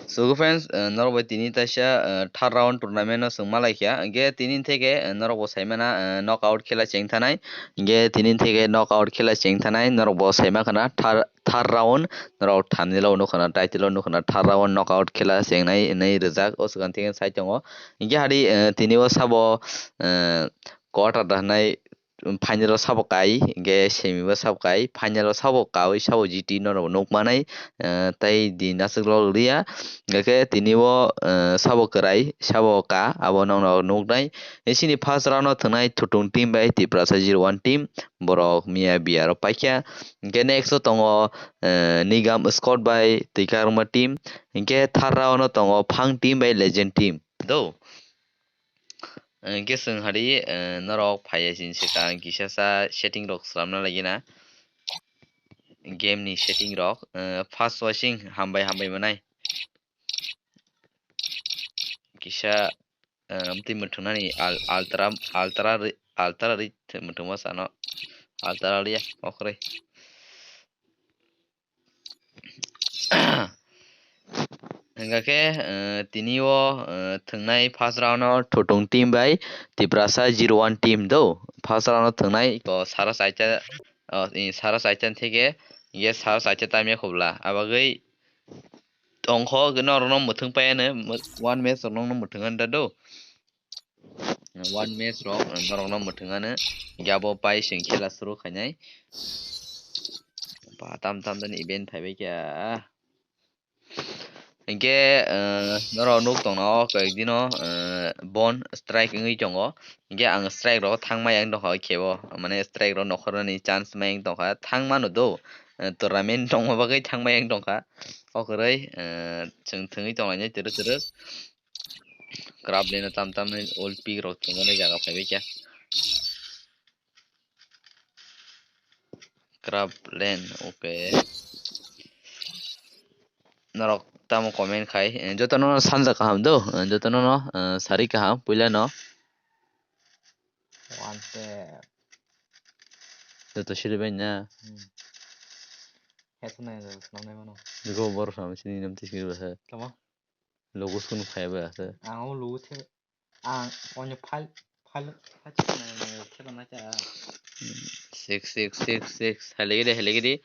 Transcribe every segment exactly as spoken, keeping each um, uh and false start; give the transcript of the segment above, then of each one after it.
So friends, eh, norok bai tini taisa, eh, third round tournament no chwng malai kha. Hingke tini theke, eh, norok bo saimana, eh, knockout khela cheng thanai. Hingke tini theke knockout khela cheng thanai. Norok bo saima khana third, third round norok thumbnail o nukha na, title o nukha na, third round knockout khela chengnai hinwi rijak. O swkang theke sai tongo. Hingke hari, eh, tini o sabo, eh, quarter da hinai, final o sabo kai, hingke semi o sabo kai, final o sabo kaui sabo G T norok nukmanai, eh, tei din aswk lok liya, hingke tini o, eh, sabo kwrai, sabo ka, abo nokno nuknai. Sini first round o thwngnai Thutung team bai Tiprasa zero one team, borok miya biya rok paikha. Hingke next o tongo, eh, Nigam Squad bai Twikarma team, hingke third round o tongo Phang team bai Legend team. Do. Hingke chwng hari, eh, norok phaiya sini swkang kisa sa setting rok swnamna lagi na. Game ni setting rok, eh, first watching hambai hambai manai. Kisa, eh, amtwi mwthungnani al-, altra, altra ri-, altra ri mwthungma sano. Altra ri ya, okre. Hingkha khe, eh, tini o, eh, thwngnai first round o Thutung team bai Tiprasa zero one team do. First round o thwngnai ko sara saita, oh, i sara saita theke, ye sara saita time ya khobla. Abagwi tongkho, norokno mwthwng paiya no, one match rokno mwthwng ani da do. One match rok norokno mwthwng ani, hingke abo pai chwng khela suru khainai. Ba, tam tam dani event phaibai khe. Hingke, eh, norok nuk tongna o koi ek dino, eh, bon strike wngwi tongo. Hingke ang strike rok thangma yang tongkha o kebo, mane strike rok nokhornani chance ma yang tongkha, thangmano do, eh, tournament tongma bagwi thangma yang tongkha. O kwrwi, eh, chwng thwngwi tonglainai twrwk twrwk. Crab lane o tam tam nai ult pick rok tongmani jaga phaibai khe. Crab lane, okay. Norok tamo comment khai, eh, jotono sanja kaham do, eh, jotono, eh, sari kaham, puila no. One tap. Joto siri bai na. Hmm. Headshot nai jagao swnamnai mano. Niko borok swnam sini nam tisiri ba he. Tamo? Logo sunu phai ba he. Ang o logo the. Ang onyo file, file, file swnamnai mano, khe ba na kya. Six six six six. Hailege de, hailege de.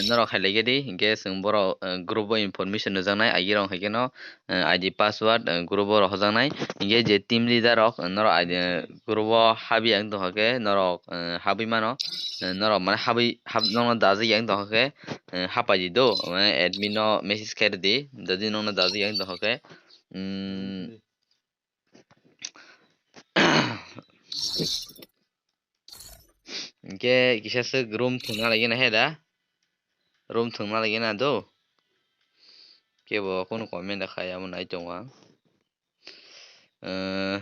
Norok hailege de. Hingke chwng borok, eh, group o information nukjaknai. Agirok haikhe no, eh, I D password, eh, group o rohorjaknai. Hingke je team leader rok, eh, norok I D, eh, group o habwi ang tongkha khe norok, eh, habwi mano. Eh, norok mane habwi, hab-, nokno dajak yang tongkha khe, eh, hapai di do. Mane admin no message khe rw di. Jodi nokno dajak yang tongkha khe, mm, hingke kisa swk room thwngna lagi na he da? Room thwngna lagi na do? Kebo kunu comment da khai amo nai tongo ang. Eh,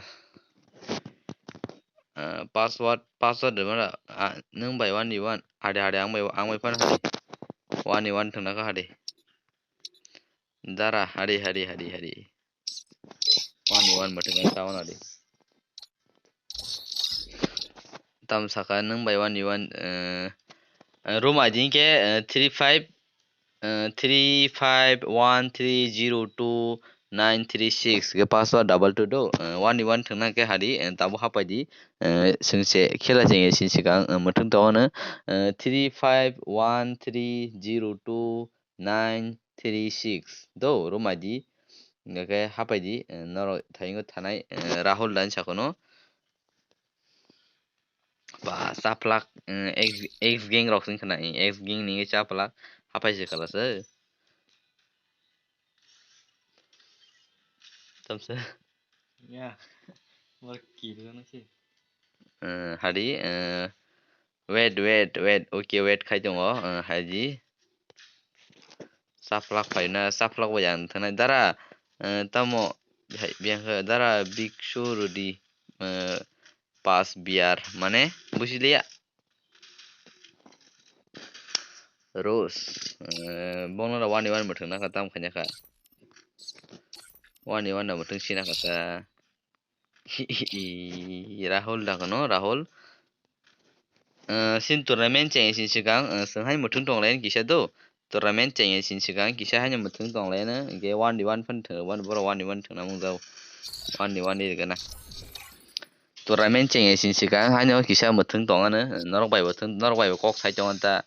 eh, password, password de mara, ah, nwng bai one v one, hade, hade, ang bai, ang bai phano hade. One v one thwngna kha hade. Dara, hade, hade, hade, hade. One v one mwthwng kha tabana de. Tam saka nwng bai one v one, eh, eh, room I D hingke, eh, three five, eh, three five one three zero two nine three six, hingke password double two do, eh, one v one thwngna khe hadi, eh, tabuk hapai di, eh, chwng se khela chengya sini swkang, eh, mwthwng tongo no, eh, three five one three zero two nine three six do, room I D, hingke hapai di, eh, norok thaingo thanai, eh, Rahul dan sakono. Ba, chaplak, eh, X, X gang rok sing khna, eh, X gang ni chaplak, hapai se kala se. Tamse. Ya, mor ki dona se. Eh, hadi, eh, wait, wait, wait, okay, wait khai tongo, eh, haji. Chaplak phaina, chaplak bo yang thanai. Dara, eh, tamo, hai, biyang khe, dara, biksu rudi, eh, pas biyar, mane, buji liya. Rose, eh, bono da one v one mwthwng na kha, tam khaina kha. One v one da mwthwng sina kha ta. Rahul da kono, Rahul. Eh, sin tournament cheng sin sikang, eh, sing hai mwthwng tong lain kisa do. Tournament chengya sini swkang kisa haino mwthwng tonglaino, hinkhe one v one phano thwng rwmani, borok one v one thwngna mungjago. One v one ri rwgwna. Tournament chengya sini swkang haino kisa mwthwng tongano, norok bai bo thwng, norok bai bo kok sai tongo ta.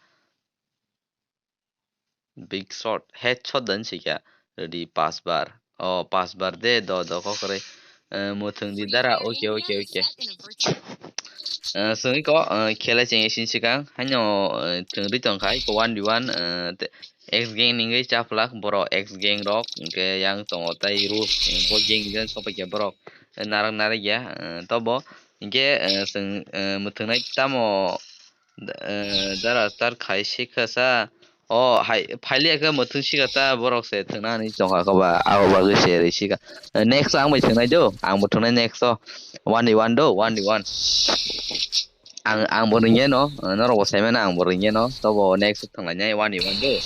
Big shot, headshot dan sikha. Ready, pass bar. Oh, pass bar de, do, do, kok kwrwi. Eh, mwthwng di dara, okay, okay, okay. Eh, swngwi ko, eh, khela chengya sini swkang, haino, eh, thwngwi tongkha, iko one v one, eh, te-, X gang ningwi chaplak borok, X gang rok, hinkhe yang tongo tai Rus, eh, bo gang ni jang sopaikha borok, eh, narak narak ya, eh, tobo, hinkhe, eh, swng, eh, mwthwngnai tamo, eh, dara start khai sikha sa, o hai, phailiya khe mwthwng sikha ta, borok se thwngna hinwi chongkha koba, abo bagwi se rwi sikha. Eh, next ang bai thwngnai do, ang bo thwngnai next o, one v one do, one v one. Ang, ang bo ringye no, eh, norok bo saimano ang bo ringye no, tobo next o thwnglainai one v one do.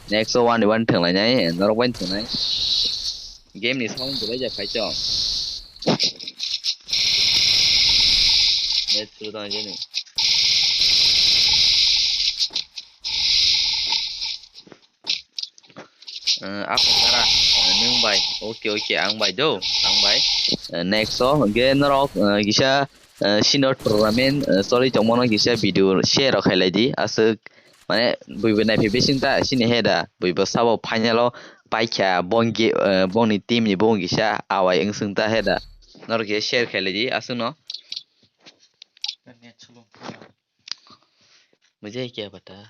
Next o one v one thwnglainai, eh, norok bai thwngnai. Game ni sound belai jak khai chong. Net through tong jeni. Eh, apa cara? Eh, nung bai. Oke, oke, ang bai do, ang bai. Eh, next o, ge norok, eh, kisa, eh, senior tournament, eh, choli tongmano kisa video share rok khailai di. Aswk, mane, buibo naiphi bising ta, sini heda, buibo sabo final o paikha, bongni, eh, bongni team ni bong kisa, awai wngsung ta heda. Norok kisa share khailai di, aswk no. Mujhe kya pata?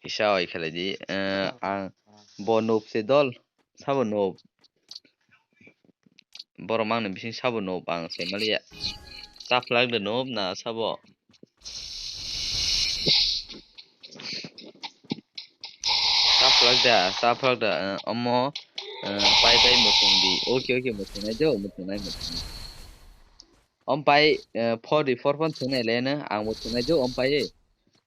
Kisa oi khelai di, eh, ang bo noob se dol, sabo noob. Borok mangni bising sabo noob ang sai maliya. Chaplak de noob na sabo. Chaplak da, chaplak da, eh, omo, eh, pai pai mwthwng di. Oke, oke, mwthwng nai do, mwthwng nai, mwthwng nai. Om pai, eh, four di four phone thwng nai le no, ang bo thwng nai do, om pai,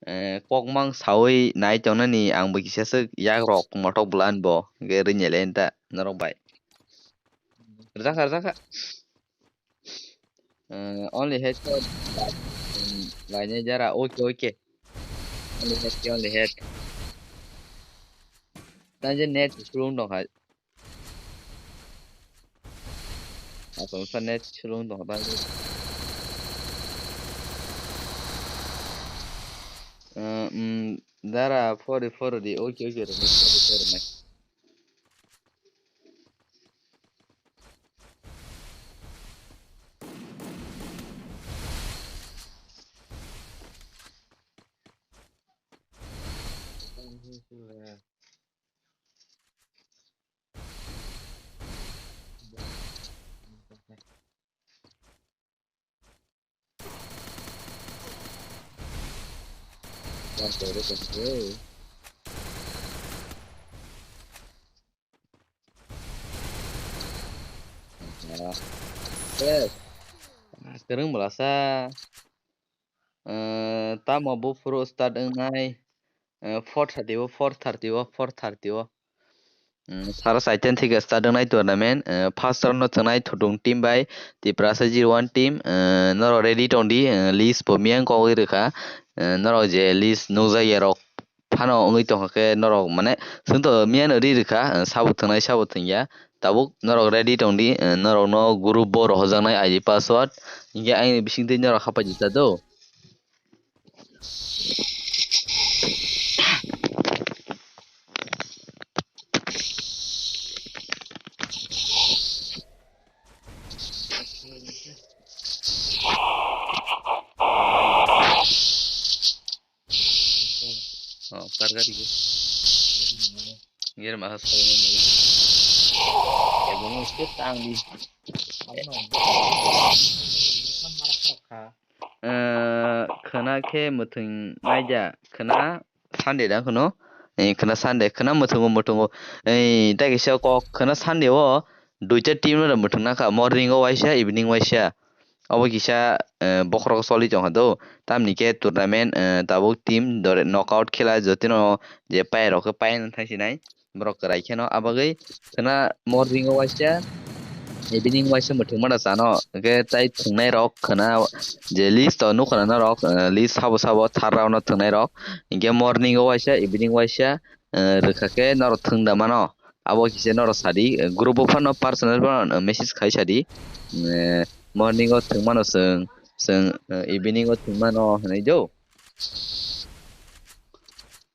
eh, kok mang saui nai tong nani, ang bo kisa swk yak rok motok bwlan bo, ge ri nai le ta, norok bai. Rwjak kha, rwjak kha. Eh, only headshot, um, lainai jara, oke, oke. Only head, only head. Tang je net sulung tong kha. Aswk sa net sulung tong kha tang je. Eh, um, dara four four di, oke, oke, rwmai, four four rwmai. Yes. Ah, kwrwng bwlasa. Eh, tamo buphuru start wngnai, eh, four thirty o, four thirty o, four thirty o. Mm, sara saitan thike start wngnai tournament, eh, first round no thwngnai Thutung team bai Tiprasa zero one team, eh, norok ready tong di, eh, list bo miyang kogwi rwkha, eh, norok je list nukjakya rok phano wngwi tongkha khe norok mane chwng to miyano ri rwkha, eh, sabo thwngnai sabo thwngya, tabuk norok ready tong di, eh, norokno group bo rohorjaknai I D password, hinkhe ayang ni bisingtwi norok hapai di ta do. Oh, kar gari ge. Ger ma has kare. Ebo mo step tang di. Eh, khwna khe mwthwng naija, khwna Sunday da khwno. Eh, khwna Sunday, khwna mwthwngo, mwthwngo. Eh, ta kisa kok khwna Sunday o duita team no mwthwng nakha, morning o waisa, evening waisa. Obo kisa, eh, bokhorok choli tongkha do. Tamni khe tournament, eh, tabuk team dore knockout khela jotino je pairok khe paina thangsinai. Borok kwrai kheno abagwi khwna morning o waisa. Evening waisa muthungmano chano, hwnkhe tai thwngnairok khwna je list o nukha na norok, eh, list sabo sabo thar round o thwngnairok, hwnkhe morning o waisa, evening waisa, eh, rwkha khe norok thwng da mano. Abo kisa norok sadi, eh, group o phano personal phano, eh, message khai sadi. Eh, morning o thwngmano chwng, chwng, eh, evening o thwngmano hwnwi do.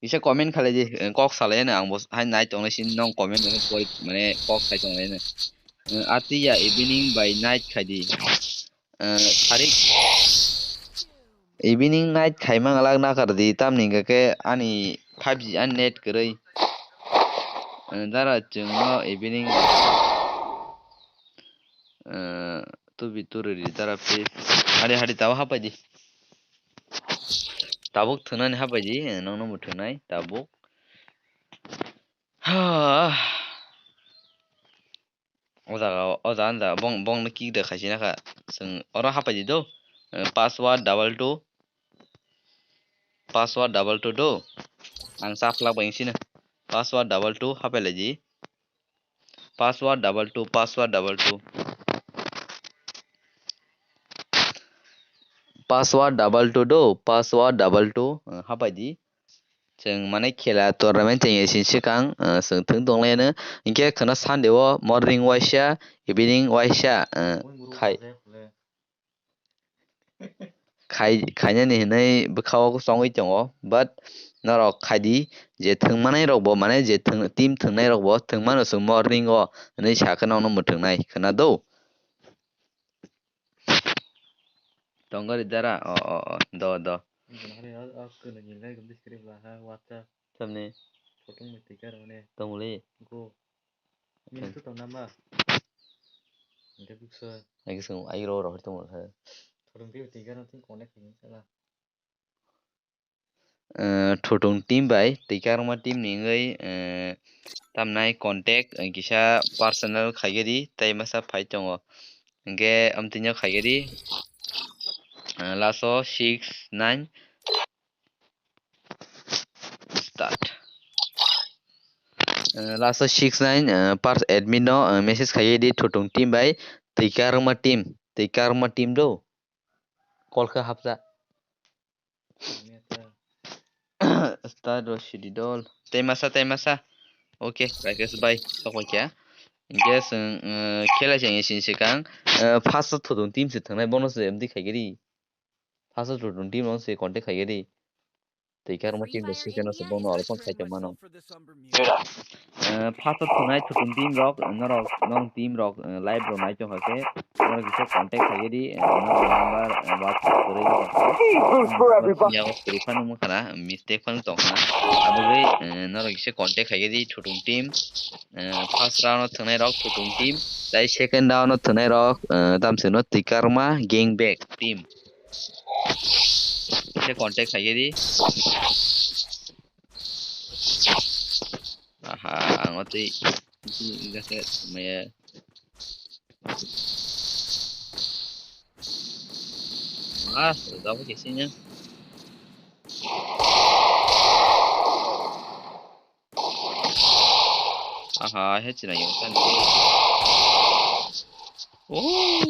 Kisa comment khalai di, eh, kok salai no, ang bo hai nai tongnai sin nong comment mane pori, mane kok sai tongnai no. Eh, atiya evening by night khai di. Eh, sarik evening night khai mang alak nakar di, tamni hwnkhe ani five G ani net kwrwi. Eh, dara chwngno evening, eh, tubi turi ri dara please. Hari hari tabo hapai di. Tabuk thwngnani hapai di, eh, nongno bo thwngnai tabuk. Ha. O jaga, o jaga, o jaga, bong, bongno kick da khaisina kha. Chwng oro hapai di do. Eh, password double two. Password double two do. Ang chaplak bai sina. Password double two hapai lai di. Password double two, password double two. Password double two do, password double two, eh, hapai di. Chwng mane khela tournament chengya sin swkang, eh, chwng thwng tonglaiyano. Hinkhe khwna Sunday o morning waisa, evening waisa, eh, khai. Khai, khainani hinwi bwkhao chongwi tongo, but norok khaidi je thwngmanairokbo, mane je thwng-, team thwngnairokbo thwngmano chwng morning o hinwi sakhe nokno mwthwngnai, khwnado? Tongori dara, o, o, o, do, do. Samni. Tongmuli. Mintu tong nama? Hingke buksa. Ai kisung ai ro ro tong ha. Thorong tei tei gana tei connect ni sala. Eh, Thutung team bai tei karma team ni wngwi, eh, tamnai contact, eh, kisa personal khaigeri tei masa phai tongo. Hingke amtwino khaigeri, eh, laso six nine. Start. Eh, last o six nine, eh, pars admin no, eh, message khaiye di Thutung team bai twi karma team, twi karma team do. Call khe hapsa. Start o sidi dol. Tei masa, tei masa. Okay, Rakesh bhai, sok bai kya. Hingke chwng, eh, khela chengye sini swkang, eh, first o Thutung team se thangnai bono se M D khaigeri. First o Thutung team no se contact khaigeri. Tei karma team bai second o se bono alpang khai tongmano. Eh, first o thunai Thutung team rok, norok, nong team rok, eh, live rok nai tongkha khe, norok kisa contact khaigeri, eh, norok number, eh, WhatsApp kwrwi tongkha. Yago kwrwi phano wngkha na, mistake phano tongkha na. Aboni, eh, norok kisa contact khaigeri Thutung team. Eh, first round o thunai rok Thutung team, tei second round o thunai rok, eh, tamsino Twi Karma Gang Bang team. Kisa contact khaigeri. Aha, ang o twi, twi gase maya. Ah, jabo kisi nya. Aha, he china yo tan. Oh.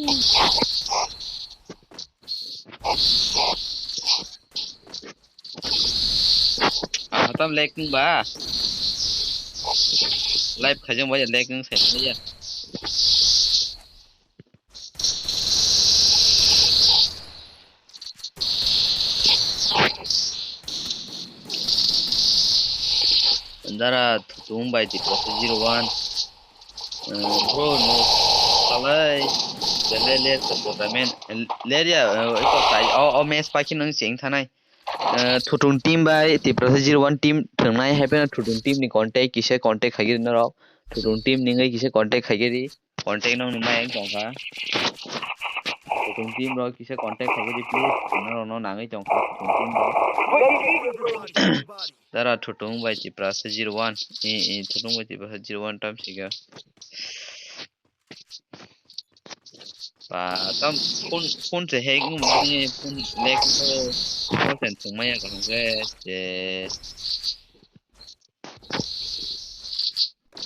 Aha, tam lag wng ba. Live khaijak bai lag wng sai ya. Dara Thutung bai Tiprasa zero one. Eh, bro, no salai. Bele le tournament. Leria, eh, ito sai. O, o match pakin nang cheng thanai. Eh, Thutung team bai Tiprasa zero one team thwngnai, hai phano Thutung team ni contact kisa contact khaigiri norok. Thutung team ni wngwi kisa contact khaigiri. Contact nokni mai wng tongkha. Thutung team rok kisa contact khaigiri please. Norokno nangwi tongkha Thutung team rok. Dara Thutung bai Tiprasa zero one. I, i, Thutung bai Tiprasa zero one tam siga. Ba, tam phone, phone se hack wng mani, phone lag wng, phone se thwngmaya kaham khe, je.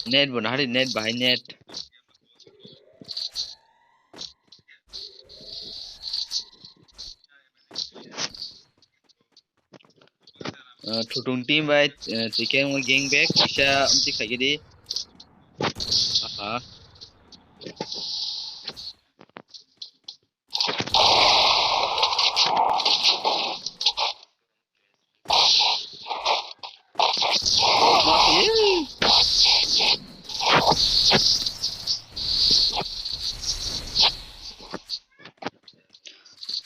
Net bo nahari, net bahai net. Uh, Thutung team bai, uh, Twikar wngma gang bag kisa amtwi khaigidi. Aha.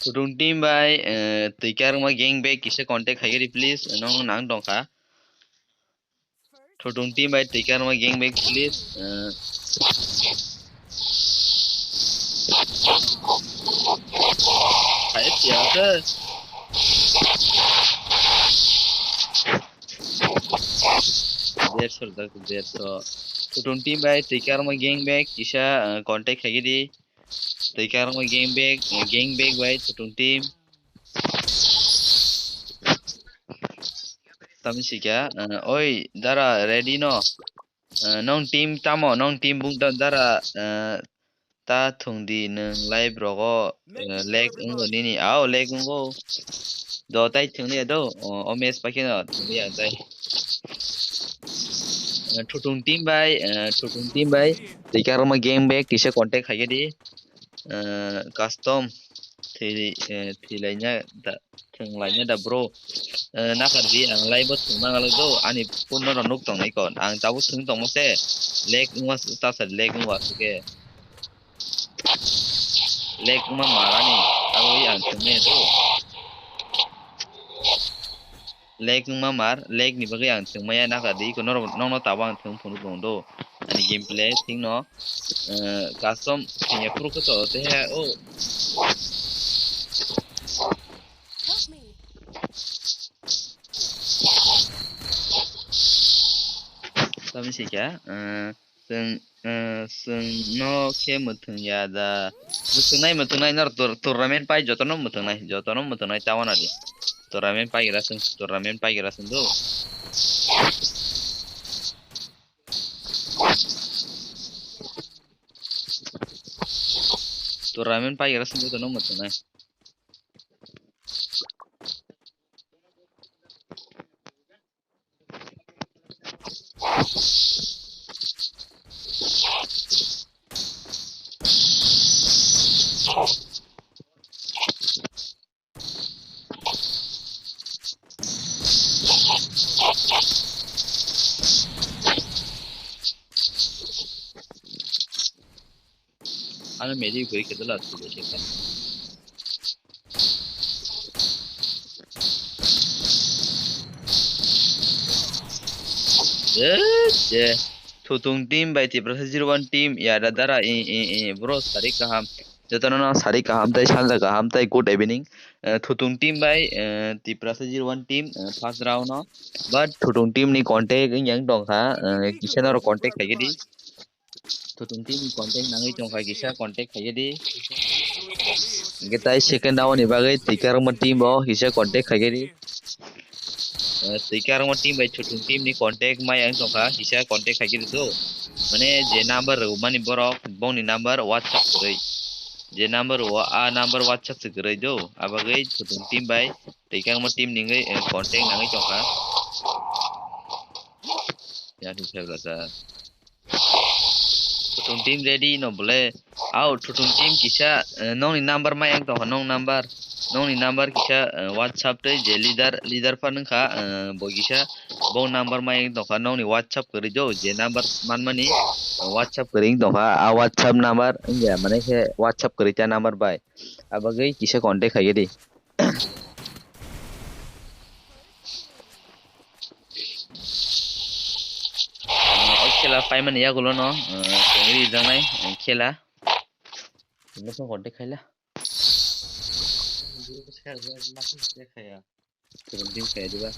Thutung team bai, eh, Twikar wngma gang bag kisa contact khaigidi please, nong nang tongkha. Thutung team bai Twikar wngma gang bag please, eh. Hai, siya ka. Derso dak derso. Thutung team bai Twikar wngma gang bag kisa, eh, contact khaigidi. Twikar wngma gang bag, eh, gang bag bai Thutung team. Tamni sikha, eh, oi, dara ready no? Eh, nong team tamo, nong team bung da-, dara, eh, ta thung di nwng live rogo, eh, lag wngo nini, ao lag wngo. Do tai thung liya do, o, o match pakheno thung liya tai. Eh, Thutung team bai, eh, Thutung team bai, Twikar wngma gang bag kisa contact khaigidi. Eh, custom thwi, eh, thwi laina da, thwng laina da bro. Eh, nakardi ang live o thwng nang alok do, ani phone no rw nuk tong nai ko. Ang tabuk thwng tongmo se, lag wngma se, ta sa lag wngma se ke. Lag wngma mar ani, abo ang thwng nai do. Lag wngma mar, lag ni bagwi ang thwng maya nakardi, iko norok, nokno tabuk ang thwng phunuk tong do. Ani gameplay thikno, eh, custom thwngya phuru khe to, te he, o. Tamni sikha, eh, Chwng, eh, chwngno khe mwthwng ya da. Mwthwngnai, mwthwngnai, nor tour-, tournament pai jotono mwthwngnai, jotono mwthwngnai ta wana di. Tournament pai gira chwng, tournament pai gira chwng do. Tournament pai gira chwng jotono mwthwngnai. Ano medi guri kedala tu je kan. Je, je. Thutung team bai Tiprasa zero one team ya da dara i, i, i, bro sari kaham. Jotono no sari kaham tai salda kaham tai good evening. Eh, Thutung team bai, eh, Tiprasa zero one team, eh, first round no. But Thutung team ni contact yang tongkha, eh, kisa noro contact khaigidi. Thutung team ni contact nangwi tongkha kisa contact khaigidi. Hingke tai second round ni bagwi Twikar wngma team bo kisa contact khaigidi. Eh, Twikar wngma team bai Thutung team ni contact maya wng tongkha kisa contact khaigidi do. Mane je number rwmani borok bongni number WhatsApp kwrwi. Je number o a number WhatsApp se kwrwi do. Abagwi Thutung team bai Twikar wngma team ni wngwi, eh, contact nangwi tongkha. Ya, Thutung team rasa. Thutung team ready no bole. Au, Thutung team kisa, eh, nongni number ma yang tongkha, nong number. Nongni number kisa, eh, WhatsApp tei je leader, leader phan wngkha, eh, bo kisa, bo number ma yang tongkha, nongni WhatsApp kwrwi do, je number manmani, eh, WhatsApp kwrwi wng tongkha, a WhatsApp number wngya, mane khe WhatsApp kwrwi ta number bai. Abagwi kisa contact khaigidi. O khela paimani yagulo no, eh, tongwi rijaknai, eh, khela. Tongwi tong contact khaila. Tongwi tong khaila diba?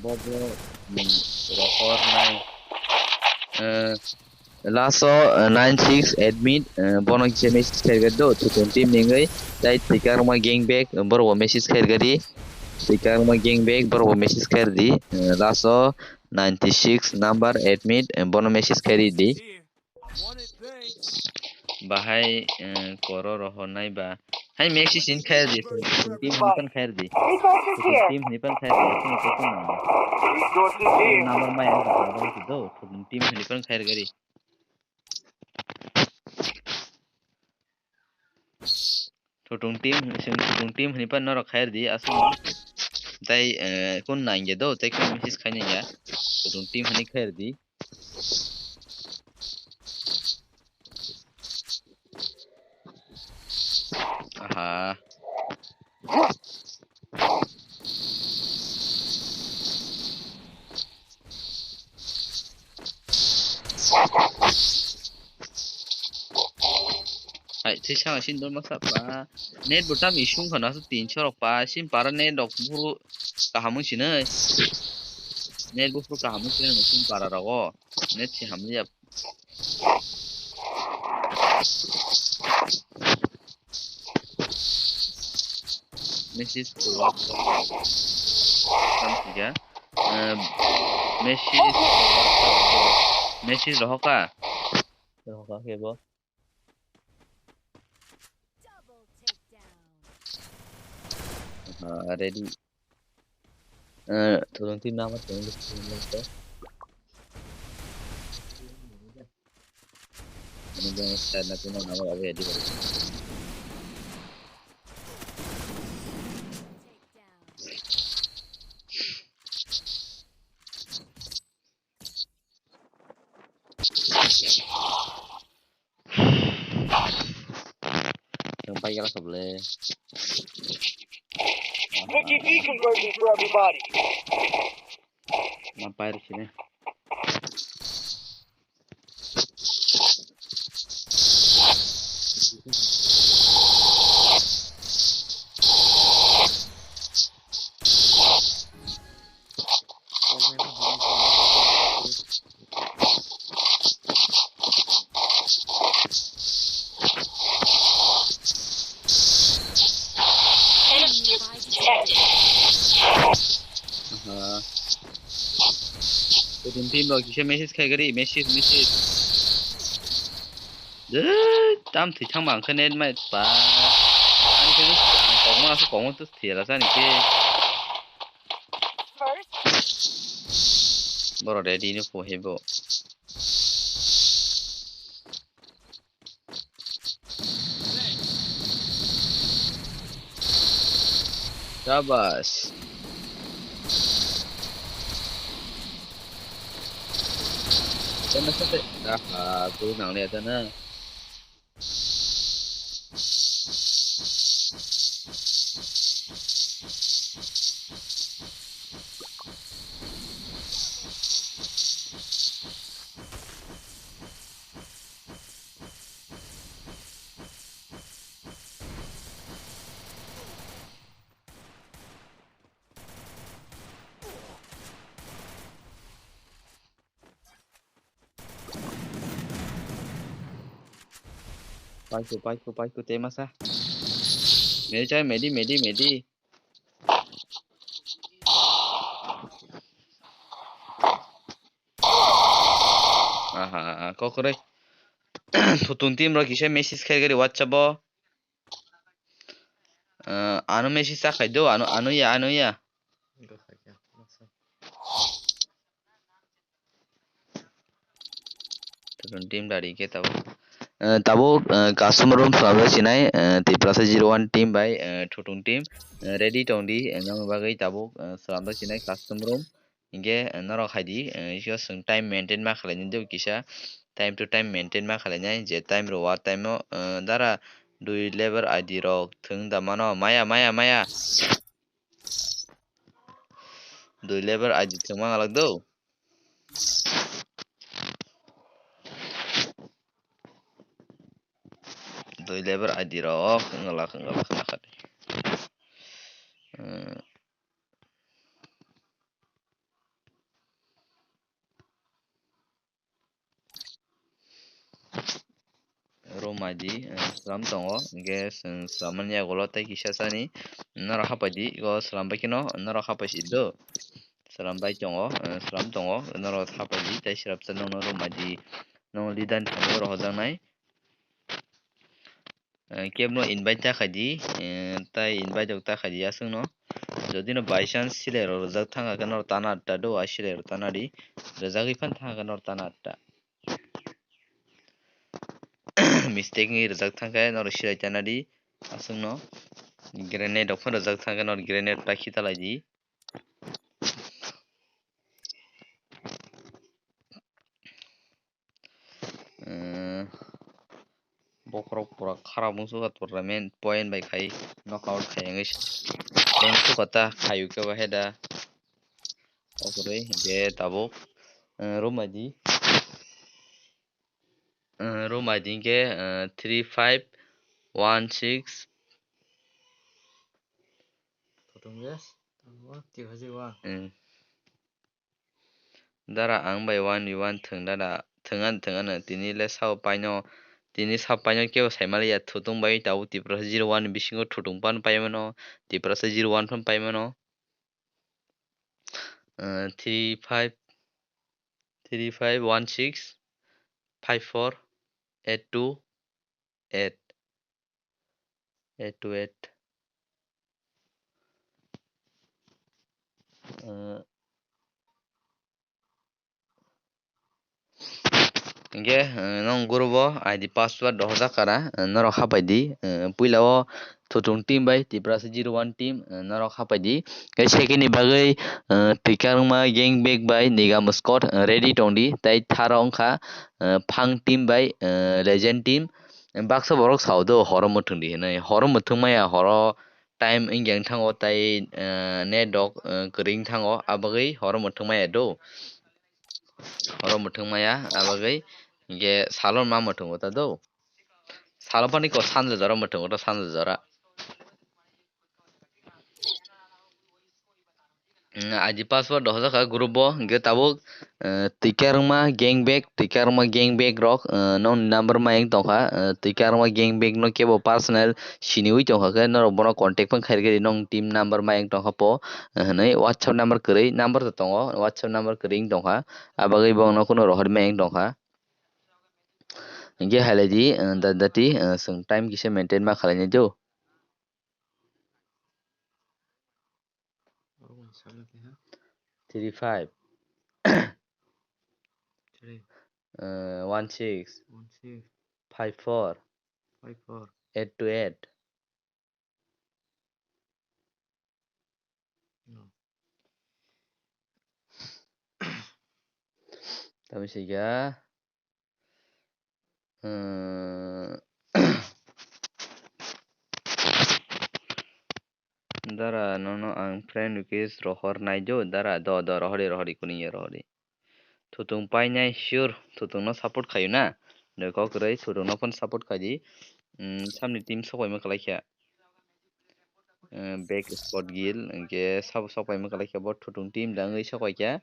Bobo rohor nai. Last o, eh, nine six admin, eh, bono kisa message khairga do, Thutung team ni wngwi, tai Twikar wngma gang bag, eh, borok bo message khairga di. Twikar wngma gang bag, borok bo message khair di. Eh, last o ninety six number admin, eh, bono message khairi di. Bahai, eh, koro rohornai ba. Hai Messi sin khair di, Soton team hini pan khair di. Soton team hini pan khair di, aswk ni kok nang. Namar mai ang kok nang do, Soton team hini pan khair gari. Soton team, Soton team hini pan norok khair di, aswk. Tai, eh, kun nang ya do, tai kun message khai nang ya. Soton team hini khair di. Aha. Hai, twi sanga sin dol masa pa. Net bo tam isung khana so tin chorok pa. Sin para net rok buru kaham wng sinai. Net bo buru kaham wng sinai sin para rogo. Net si hamliya. Message to WhatsApp. Tam tiga. Eh, message to WhatsApp. Message rohoka. Rohoka kebo. Ah, ready. Eh, turun tim nama turun tim nama. Ini jangan start nanti nama apa ya di bawah. Yang pakai lah sebelah. Making beacon version for everybody. Mampir sini. Aha. Kudin team rok kisa message khai gari, message, message. Dei, tam thwi thang ma, ang khe net mai pa. Ang khe kok ma, kok ma to thwi la sani khe. Borok ready no po hebo. Shabash. Tama sa te. Aha, guru nang le ta na. Paiko, paiko, paiko, te masa. Medi chai, medi, medi, medi. Aha, kokroi. Thutun team rok kisa message khai gari WhatsApp o. Eh, ano message sa khai do, ano, ano ya, ano ya. Thutun team dari ke tabuk. Eh, tabuk, eh, custom room swnamjak sinai, eh, Tiprasa zero one team bai, eh, Thutun team, eh, ready tong di, eh, nang bagwi tabuk, eh, swnamjak sinai custom room. Hinkhe, eh, norok hai di, eh, iko chwng time maintain ma khlai nai do kisa, time to time maintain ma khlai nai, je time rw a time o, eh, dara dui level I D rok thwng da mano, maya, maya, maya. Dui level I D thwng ma ngalak do. Dui level I D rok wngla, wngla, wngla kha di. Eh. Room I D, eh, slam tongo, hinkhe chwng slam mani yago ulo tei kisa sani norok hapai di, iko slam bai kheno norok hapai si do. Slam bai tongo, eh, slam tongo, norok hapai di, tei srapsa nokno room I D no leader ni thani rohorjaknai. Eh, kebno invite ta khaidi, eh, tai invite rok ta khaidi aswkno. Jodi no by chance select rok rwjak thang kha khe norok tana atta do, ai select rok tana di. Rwjagwi phan thang kha khe norok tana atta. Mistake ni rwjak thang khe norok select tana di. Aswkno grenade rok phan rwjak thang khe norok grenade ta khitalai di. Eh, bokhorok pura kharap wngsuka tournament point bai khai knockout khai wngwi se. Wngsuka ta khayu khe bahai da. Okhoroi hinkhe tabuk, eh, room I D. Eh, room I D hinkhe, eh, three five one six. Totung yes. Tamo, three five one. Eh. Dara ang bai one v one thwng dada, thwngan thwngan tini le sao paino, tini sao paino kebo saimaliya thutung bai tabuk Tiprasa zero one ni bisingo thutung pan paimano, Tiprasa zero one phan paimano. Eh, three five, three five one six five four eight two eight. Eight to eight. Eh, hinkhe, eh, nong group o I D password dohorjak kara, eh, norok hapai di. Eh, puila o Thutung team bai Tiprasa zero one team, eh, norok hapai di. Tei second ni bagwi, eh, Twikar wngma Gang Bag bai Nigam Squad, eh, ready tong di. Tei tharo wngkha, eh, Phang team bai, eh, Legend team. Baksa borok sao do horo mwthwng di hinwi. Horo mwthwng maya, horo time wngya wng thango tei, eh, net rok, eh, kwrwi wng thango, abagwi horo mwthwng maya do. Horo mwthwng maya, abagwi hinkhe salo ma mwthwngo ta do. Salo pani ko sanja jora mwthwngo ta sanja jora. Mm, I D password dohorjak kha group o, hinkhe tabuk, eh, Twikar wngma Gang Bag, Twikar wngma Gang Bag rok, eh, nong number mayung tongkha, eh, Twikar wngma Gang Bag no kebo personal siniwi tongkha khe norok bono contact phano khairikhe nong team number mayung tongkha po, eh, hinwi WhatsApp number kwrwi number to tongo, WhatsApp number kwrwi wng tongkha, abagwi bo no kheno rohorwi mayung tongkha. Hinkhe hailaidi, eh, da-, dati, eh, chwng time kisa maintain ma khlainai do. Three five. Three. Eh, one six. One six. Five four. Five four. Eight two eight. No. Tamo siga. Hmm. Dara, nono ang friend request rohor nai do, dara, do, do, rohori, rohori, kuning ya rohori. Thutung painai sure, thutung no support khayu na. Doi kok kwrwi, thutung no phone support khai di. Hmm, samni team sok bai ma kwlai kha. Eh, back spot gil, hinkhe sabo sok pai ma kwlai kha bo Thutung team da wngwi sok pai kha.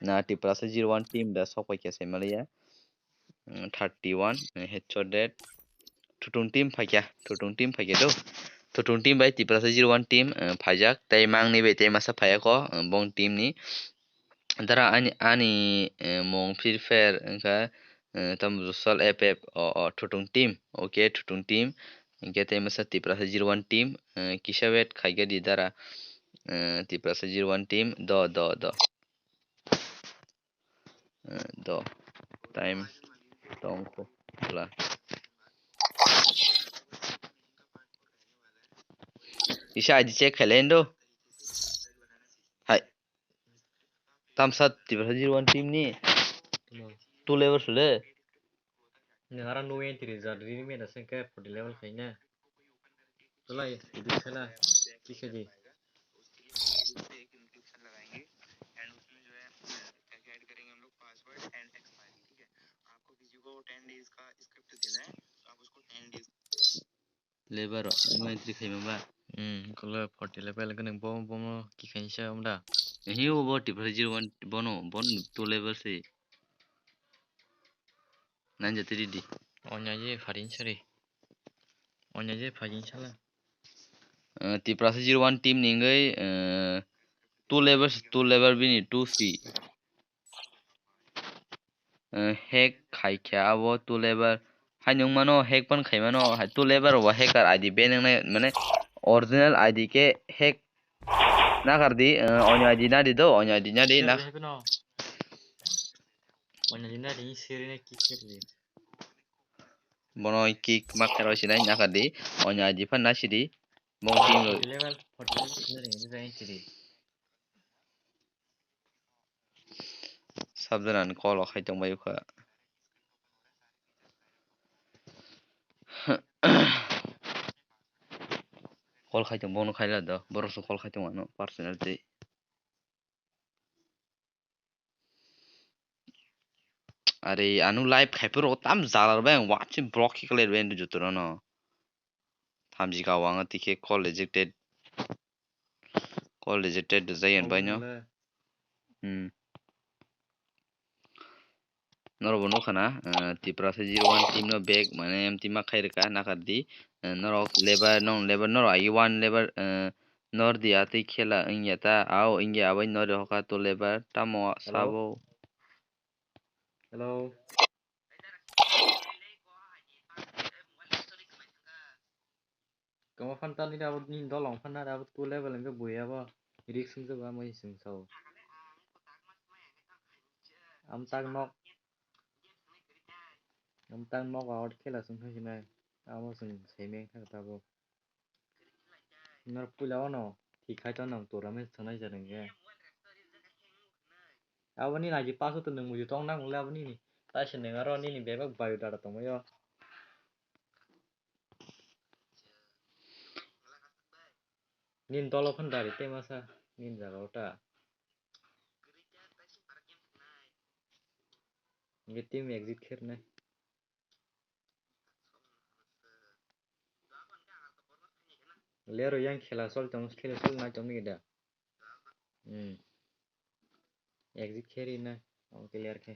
Na Tiprasa zero one team da sok pai kha sai ma liya. Mm, thirty one, eh, headshot dead. Thutung team phai kha, Thutung team phai kha do. Thutung team bai Tiprasa zero one team, eh, phaijak. Tei mangni bai tei masa phaiya ko, eh, bong team ni. Dara ani, ani, eh, mung Free Fire wngkha, eh, tamo Social F F, o, o, Thutung team, okay, Thutung team, hinkhe tei masa Tiprasa zero one team, eh, kisa wait khaikhe di dara, eh, Tiprasa zero one team, do, do, do. Eh, do, time tongkho, bla. Kisa I D check khailai do. Hai. Tamsa Tiprasa zero one team ni. Tamo. Two level sule. Ni hara no entry jar rini mena sengke forty level khaina. Tolai, di sela, di khe di. Lebar rok no entry khaima ba? Hmm, kolo forty level gwnang bo, bomo kikhainsa wngda. Ehe, o bo Tiprasa zero one bono, bono two level se. Nanja three D. Onya je pharin sari. Onya je pharin sala. Eh, Tiprasa zero one team ni wngwi, eh, two level, two level bini two C. eh, hack khai kha abo two level. Haino wng mano hack pan khai mano, hai two level bo hacker I D ban wngnai, mane original I D khe hack nakar di, eh, onyo I D na di do, onyo I D na di, na. Onyo I D na di, siri na kick khe di. Bono kick ma khairok sinai nakar di, onyo I D phan na sidi. Bong team rok. Level forty level sinai ring ring sidi. Sabjana ni call o khai tong bai kha. Call khai tong bono khai la do, borok se call khai tong ano personal tei. Are, ano live khai phuru tam jala rw bai ang watching block khe khlai rw bai ang joto no. Thamji ka wang tikhe call rejected. Call rejected rwjak yan bai no. Hmm. Norok bo nukha na, eh, Tiprasa zero one team no back mane M T ma khai rwkha nakar di. Eh, norok level, non level, norok agi one level, eh, nor di atwi khela wngya ta, ao wngya abai nor di hoka two level tamo. Hello? Sabo. Hello. Kamo phan ta nini abo nini dol ong phan na abo two level hwnkhe buya bo risk wngjago amo hinwi chwng sao. Amtak nok, amtak nok out khela chwng thang sinai amo chwng saimeng thang tabuk. Nor puila ono thik khai to nang tournament thwngnai jani hwnkhe. Abo nini I D password to nwng muitu tong nang le abo nini. Tai se nwng aro nini bebak bio data tongmai o. Nini dolo phano dari tei masa nini jaga o ta. Nge team exit khe rwnai. Lero yang khela sol tong, khela sol nai tong ni da. Hmm. Exit khe ri na, omo clear khe.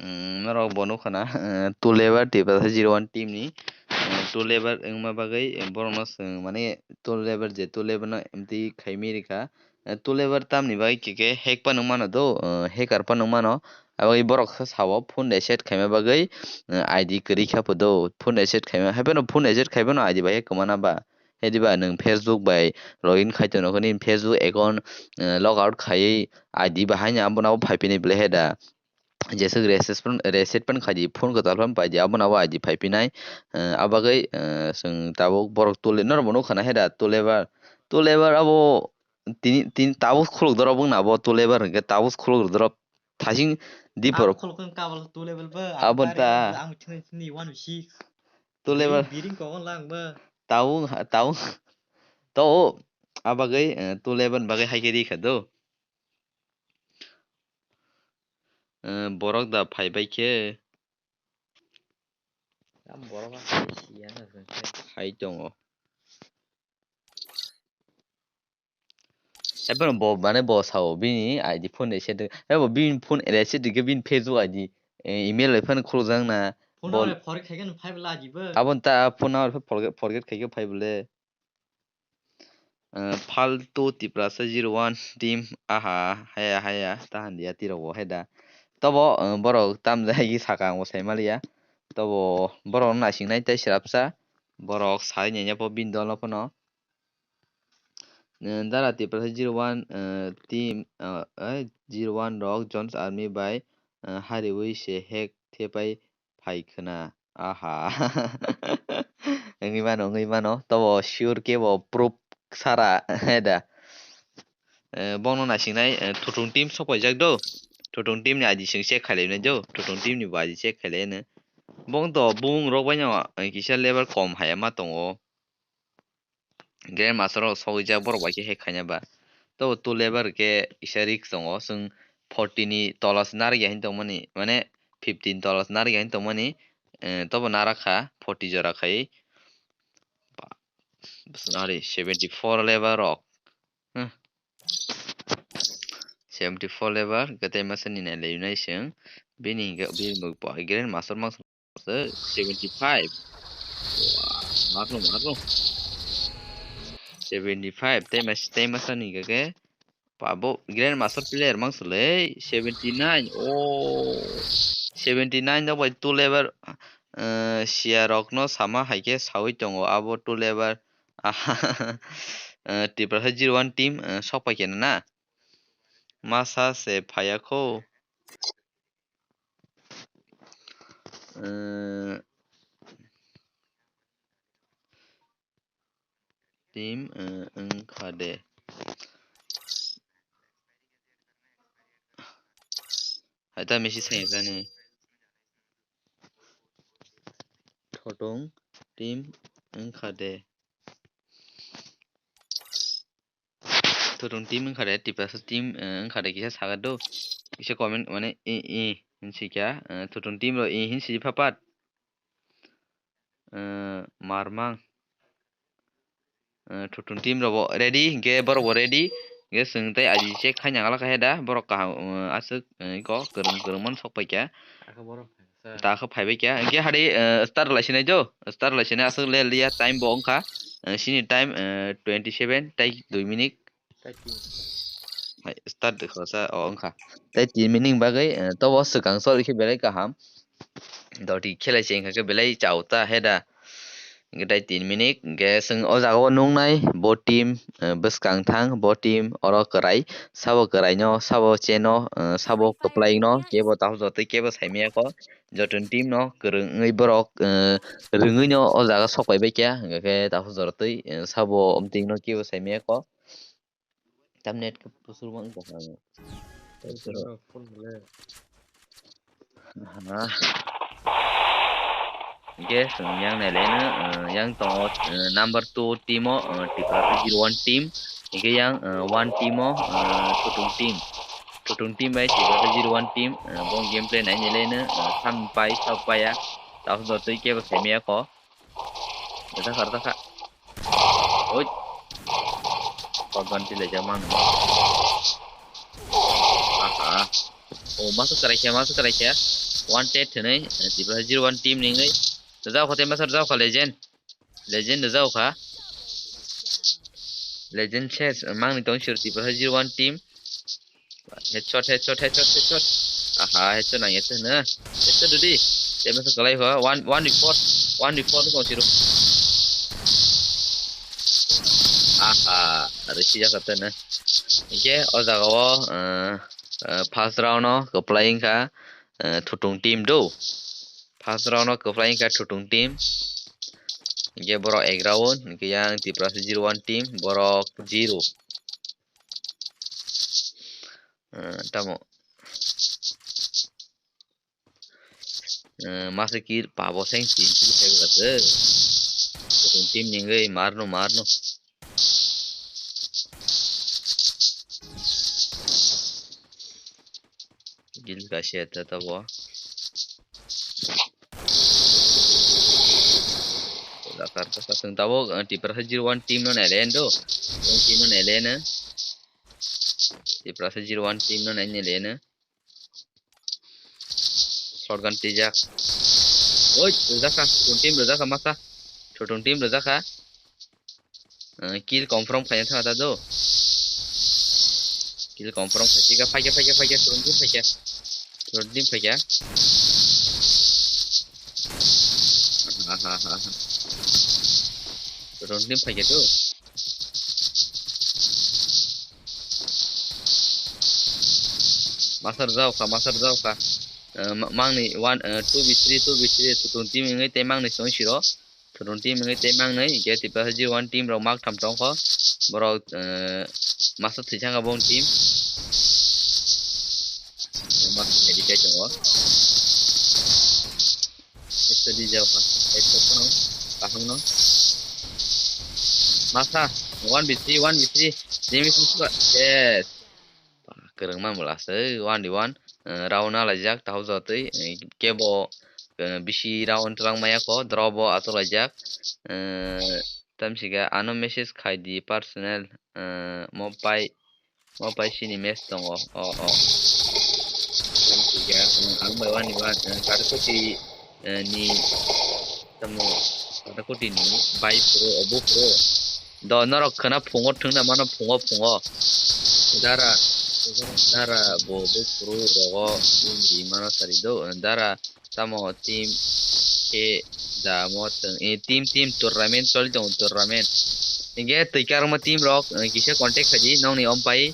Mm, norok bo nukha na, eh, two level Tiprasa zero one team ni, eh, two level wngma bagwi, eh, borokno chwng, mane, two level je two level no M T khai mi rikha. Eh, two level tamni bagwi khe khe hack phano wngmano do, eh, hacker phano wngmano. Aboni borok khe sao phone reset khaima bagwi, eh, I D kwrwi kha pho do, phone reset khaima, hai phano phone reset khai phano I D bai khe kwmana ba. Hai diba nwng Facebook bai login khai tono khe nini Facebook account, eh, log out khaiwi I D bahai no abono abo phai phini belai hai da. Jeswk reset phan, reset phan khai di, phone kwtal phan pai di, abono abo I D phai phinai. Eh, abagwi, eh, chwng tabuk borok two le-, norok bo nukha na hai da two level, two level abo tini, tini tabuk khuluk dorok wngna abo two level hwnkhe tabuk khuluk dorok thasing dipor. Ang khuluk wng kabal two level ba, ang Abo bare ta. Ang chini chini one six. Two level. Biring, biring kok lang ba. Tabuk, tabuk. To, abagwi, eh, two level bagwi hai khe ri kha do. Eh, borok da phai bai khe. Tam borok a hai siya na se. Hai tongo. Ephano bo, mane bo sao bini I D phone reset. Ebo bini phone reset khe bini Facebook I D, eh, email bai phano khulukjak na. Phone bo number forget khai khe phai bwla jibo. Aboni ta phone number forget, forget khai khe phai bwle. Eh, Faltu Tiprasa zero one team, aha, haya, haya, ta handia tirok bo hai da. Tobo, eh, borok tam jai sakang bo sai maliya. Tobo borok no naising nai tei srapsa. Borok sai naiya po bini dol no phano. Eh, Dara Tiprasa zero one, eh, team, eh, eh, zero one rok Jones Army bai, eh, hariwi se hack thepai phai khwna. Aha. Wngwi mano, wngwi mano. Tobo sure khe bo proof sara, he da. Eh, bono naising nai, eh, Thutung team sok paijak do. Thutung team ni I D chwng check khai lai nai do. Thutung team ni bo I D check khai lai no. Bong to bung rok bai no, eh, kisa level kom hai ma tongo. Grandmaster rok sogwi jak borok bai khe hack khaina ba. Tobo two level khe kisa risk tongo, chwng forty ni tola se narwk ya hin tongmani, mane fifteen tola se narwk ya hin tongmani, eh, tobo narak kha forty jora khai. Ba, bwswk nari seventy four level rok. Hmm. Seventy four level, khe tei masa ni nai lai nai chwng. Bini hingke, bini bo grandmaster masa. Seventy five. Wah, makno, makno. Seventy five, tei mas-, tei masa ni kake. Abo Grandmaster player mang sile, seventy nine. Oh, seventy nine no bai two level, eh, sia rok no sama hai khe sawi tongo. Abo two level, eh, Tiprasa zero one team, eh, sok pai khe na. Masa se phaya kho. Eh, Team, eh, wngkha de. Hai ta misi sai kani. Thotung team wngkha de. Thotung team wngkha de, Tiprasa team, eh, wngkha de kisa saga do. Kisa comment mane i, i, hinsi kya, eh, Thotung team ro i hinsi phapat. Eh, Marmang. Eh, Thotung team rok bo ready, hinkhe borok bo ready. Hinkhe chwng tei aji check khaina gala khe da, borok kaham, eh, aswk, eh, iko kwrwng kwrwng mano sok pai kha. Ta khe phaibai kha. Hinkhe hari, eh, start lai sinai jo, start lai sinai aswk le liya time bo wngkha. Eh, sini time, eh, twenty seven tai dui minute. Hai, start de khosa, o, wngkha. Tai tin minute ni bagwi, eh, tobo swkang choli khe belai kaham. Doti khelai se wngkha khe belai chao ta he da. Hinkhe tai tin minute, hinkhe chwng o jaga o nuknai bo team, eh, bwskang thang, bo team oro kwrai, sabo kwrai no, sabo cheno, eh, sabo kwplai no, kebo takhuk jotoi kebo saimaya kho. Joto ni team no kwrwngwi borok, eh, rwngwi no o jaga sok pai bai kha, hinkhe takhuk jotoi, eh, sabo omtwi no kebo saimaya kho. Tam net khe pusur ma wngkha ang. Pusur ma phone le. Aha. Hinkhe chwng yang nailai no, eh, yang tongo, eh, number two team o, eh, Tiprasa zero one team. Hinkhe yang, eh, one team o, eh, Thotung team. Thotung team bai Tiprasa zero one team, eh, bo gameplay nai nailai no, eh, sam pai, sa paya. Takhuk jotoi kebo saimaya kho. Rwjakha, rwjakha. Oi. Shotgun twi laijak mano. Aha. O, masa kwrai khe, masa kwrai khe. One tet hinwi, Tiprasa zero one team ni wngwi. Rwjak kha tei masa rwjak kha legend. Legend rwjak kha. Legend ses, mangni tong sir Tiprasa zero one team. Headshot, headshot, headshot, headshot. Aha, headshot nang, headshot na. Headshot dudi. Tei masa kwlai ho. One, one report. One report no siro. Aha, risi jaka tena. Hinkhe o jaga o, eh, eh, first round o kwplai wngkha, eh, Thotung team do. First round o kwplai wngkha Thotung team. Hinkhe borok ek round, hinkhe yang Tiprasa zero one team, borok zero. Eh, tamo. Eh, masa kill pabo seng tin kill khe gate. Thotung team ni wngwi marno, marno. Kill kaisa ta tabo. Dakar ta chwng tabo, eh, Tiprasa zero one team no nailai do. Team no nailai na. Tiprasa zero one team no nai nailai na. Shotgun twijak. Oi, rwjakha. Thotung team rwjakha masa. Thotung team rwjakha. Eh, kill confirm khaina thangna ta do. Kill confirm khaisika, phaikha, phaikha, phaikha, Thotung team phaikha. Thotung team phaikha. Aha, aha, aha. Thotung team phaikha do. Masa rwjakha, masa rwjakha. Eh, ma-, mangni one, eh, two v three, two v three, Thotung team wngwi tei mangni chwng siro. Thotung team wngwi tei mangnwi, hinkhe Tiprasa zero one team rok mak tham tongkho. Borok, eh, masa thwi thangkha bong team. Masa thwi thai tongo. Headshot di jao pa. Headshot kono. Kaham no. Masa. One v three, one v three. Jimmy Kusuka. Yes. Kwrwngma mula se one v one. Eh, round na laijak, tahu jotoi. Eh, kebo, eh, bisi round twlang maya ko. Draw bo ato laijak. Eh, tamsika ano message khai di personal. Eh, mo pai Mo pai sini match tongo. O, o. Ang bai wani wan, eh, Katakoti, eh, ni, tamo, Katakoti ni bai phuru, obo phuru. Do norok khna phungo thwngna mano phungo, phungo. Dara, dara bo buphuru rogo wngwi mano sari do. Dara tamo team khe da mo tong, eh, team, team tournament choli tongo, tournament. Hinkhe twi karma team rok, eh, kisa contact khaidi, nongni ompai,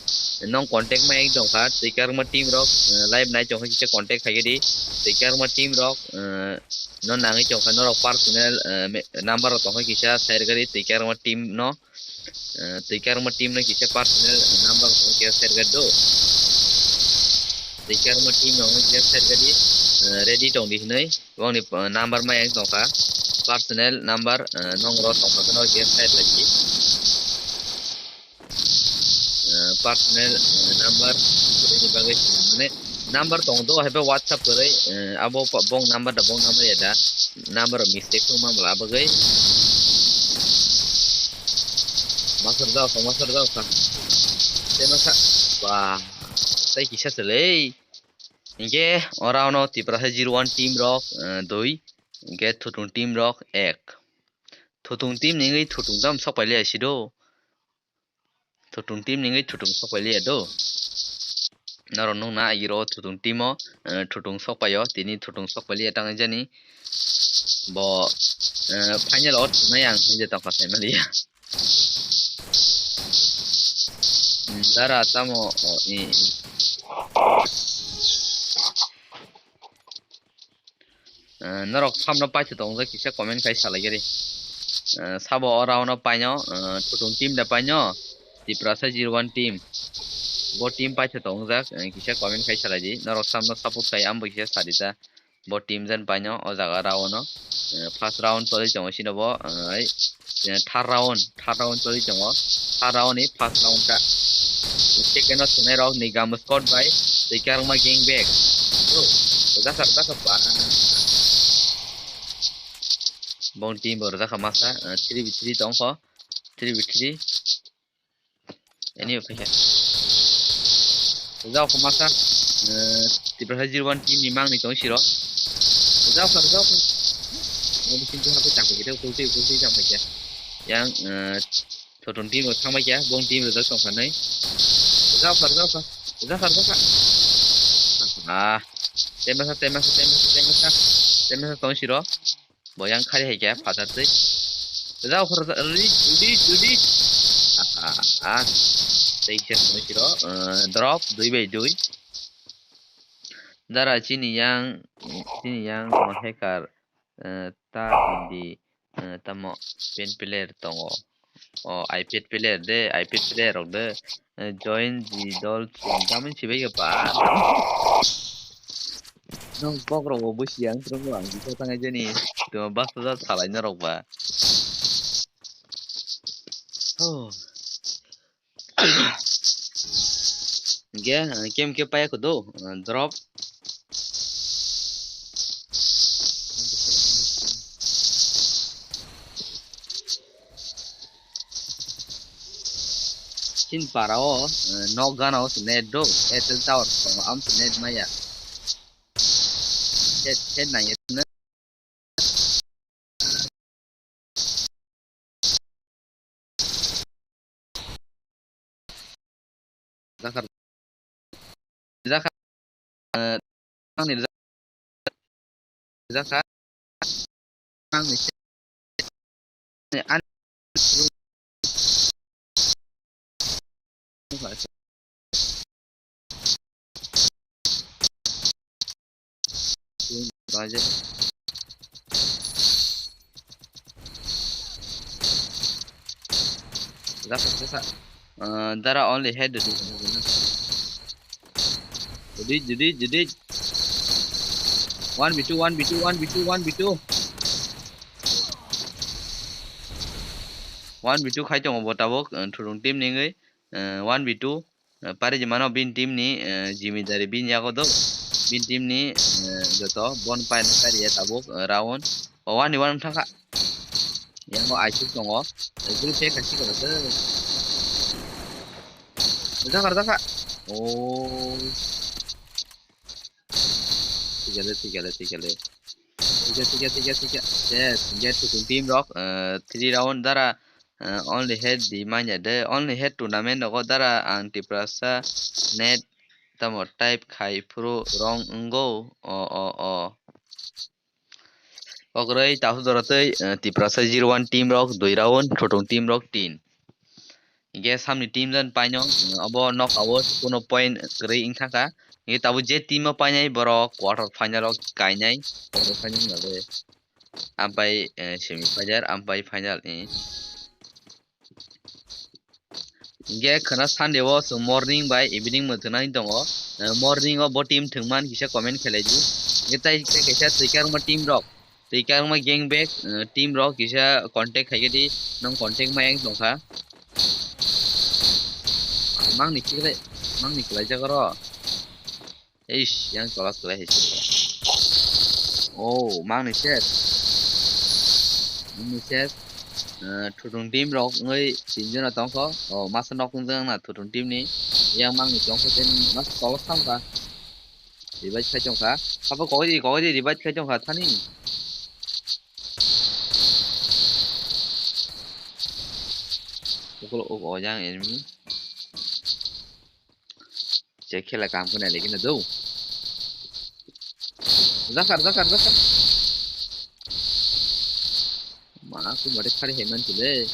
nong contact ma ek tongkha, twi karma team rok, eh, live nai tongkha kisa contact khaidi, twi karma team rok, eh, no nangwi tongkha, norok personal, eh, me-, number rok tongkha kisa share gari twi karma team no. Eh, twi karma team no kisa personal number tong kisa share gari do. Twi karma team no kisa share gari, eh, ready tong di hinwi. Bongni, eh, number ma yang tongkha. Personal number, eh, nong ro tongkha no kisa share lagi. Eh, personal, eh, number, ini bagwi mane number tong do, haiba WhatsApp kwrwi, eh, abo pa-, bong number da, bong number ya da, number mistake tong ma mala bagwi. Masar jao kha, masar jao kha. Tei masa, ba, tei kisa se lei. Hinkhe ora ono Tiprasa zero one team rok, eh, dui. Hinkhe Thutung team rok ek. Thutung team ni wngwi Thutung tam sok pai liya si do. Thutung team ni wngwi Thutung sok pai liya do. Norok nukna agiro Thutung team o, eh, Thutung sok pai o, tini Thutung sok pai liya tang jani. Bo, eh, final o thumai ang hinwi tongkha sai maliya. Hmm, dara tamo, oh, eh, eh. Eh, norok samno paitha tongjak kisa comment khai salai gari. Eh, sabo o round o paino, eh, Thutung team da paino, Tiprasa zero one team. Bo team paitha tongjak, eh, kisa comment khai salai di. Norok samno support khai ambo kisa sadi ta. Bo team jan paino o jaga round o. Eh, first round toli tongo sino bo, eh, eh, third round, third round toli tongo. Third round ni first round ka. Second o thunai rok ni gam squad bai tei karma gang back. Oh, rwjak kha, rwjak kha ba. Bong team bo rwjak kha masa, eh, three v three tong kho. Three v three. Ani o khe. Rwjak kha masa, eh, Tiprasa zero one team ni mang ni tong siro. Rwjak kha, rwjak kha. Ani kintu hape chang khe, kulti, kulti chang khe. Yang, eh, Thutung team rok thangbai kha, bong team rok tong kha nai. Rwjak kha, rwjak kha. Rwjak kha, rwjak kha. Ah, temasa, temasa, temasa, temasa. Temasa tong siro. Bo yang khari hai kha, phatar twi. Rwjak kha, rwjak, ready, ready, ready. Aha, ah. Tei khe tong siro, eh, drop, dui bai dui. Dara chini yang, chini yang hacker, eh, ta hindi, eh, tamo pen player tongo. O iPad player de, iPad player rok de, eh, join ji dol chum tamni sibai khe ba. Nong bok rok bo busi yang, tong ang bisa tangai jani. Tuma basta salai norok ba. Oh. Ge, eh, kem ke paya kudu, eh, drop. Chin para o, eh, nok gana o se net do, Airtel tower, am se net maya. Net, net nang ya. Jakar. Jakar. Eh, ang ni jakar. Ang ni. An. Dara only head. Jadi, jadi, jadi. One v two, one v two, one v two, one v two. One v two khai tongo bo tabuk, eh, thurung team ningwi, eh, one v two. Eh, pari jemano bin team ni, eh, jimidari bin yago do. Bin team ni, eh, joto bon paina kariya tabuk, eh, round. O one v one thangkha. Yang o I C tongo. Group se kasi ko se. Jakar, jakar. Oh. Tigale, tigale, tigale. Tiga, tiga, tiga, tiga. Yes, get to team rock. Eh, three round dara. Eh, only head di manya de, only head tournament nogo dara ang Tiprasa net tamo type khai phuru wrong wngo. O, o, o. Ogroi tahu dorotoi, eh, Tiprasa zero one team rok dui round, Thotung team rok tin. Hingke samni team jan paino, eh, abo knockout kuno point kwrwi wngthangkha. Hingke tabuk je team o painai borok quarter final o kainai, quarter final ni bagwi. Ampai, eh, semi final, ampai final ni. Hingke khwna Sunday o chwng morning bai evening mwthangna wngwi tongo. Eh, morning o bo team thwngman kisa comment khlai di. Hingke tai, tai kaisa twikar wngma team rok, twikar wngma gang bag, eh, team rok kisa contact khaikhe di, nong contact ma yang tongkha. Mangni khiklai, mangni khlaijak oro. Eish, yang tola kwlai hai se. Oh, mangni ses. Mangni ses. Eh, Thotung team rok wngwi tinjona tongkho. Oh, masa nok wngjak na Thotung team ni. Yang mangni tongkho tei mas tola samkha. Revive khai tongkha. Abo koi di, koi di, revive khai tongkha thani. Ukolo, oh, oh, yang enemy. Je khela kaham khe nailai kheno do. Jakar, jakar, jakar. Ma, ku mare khari hai man chile.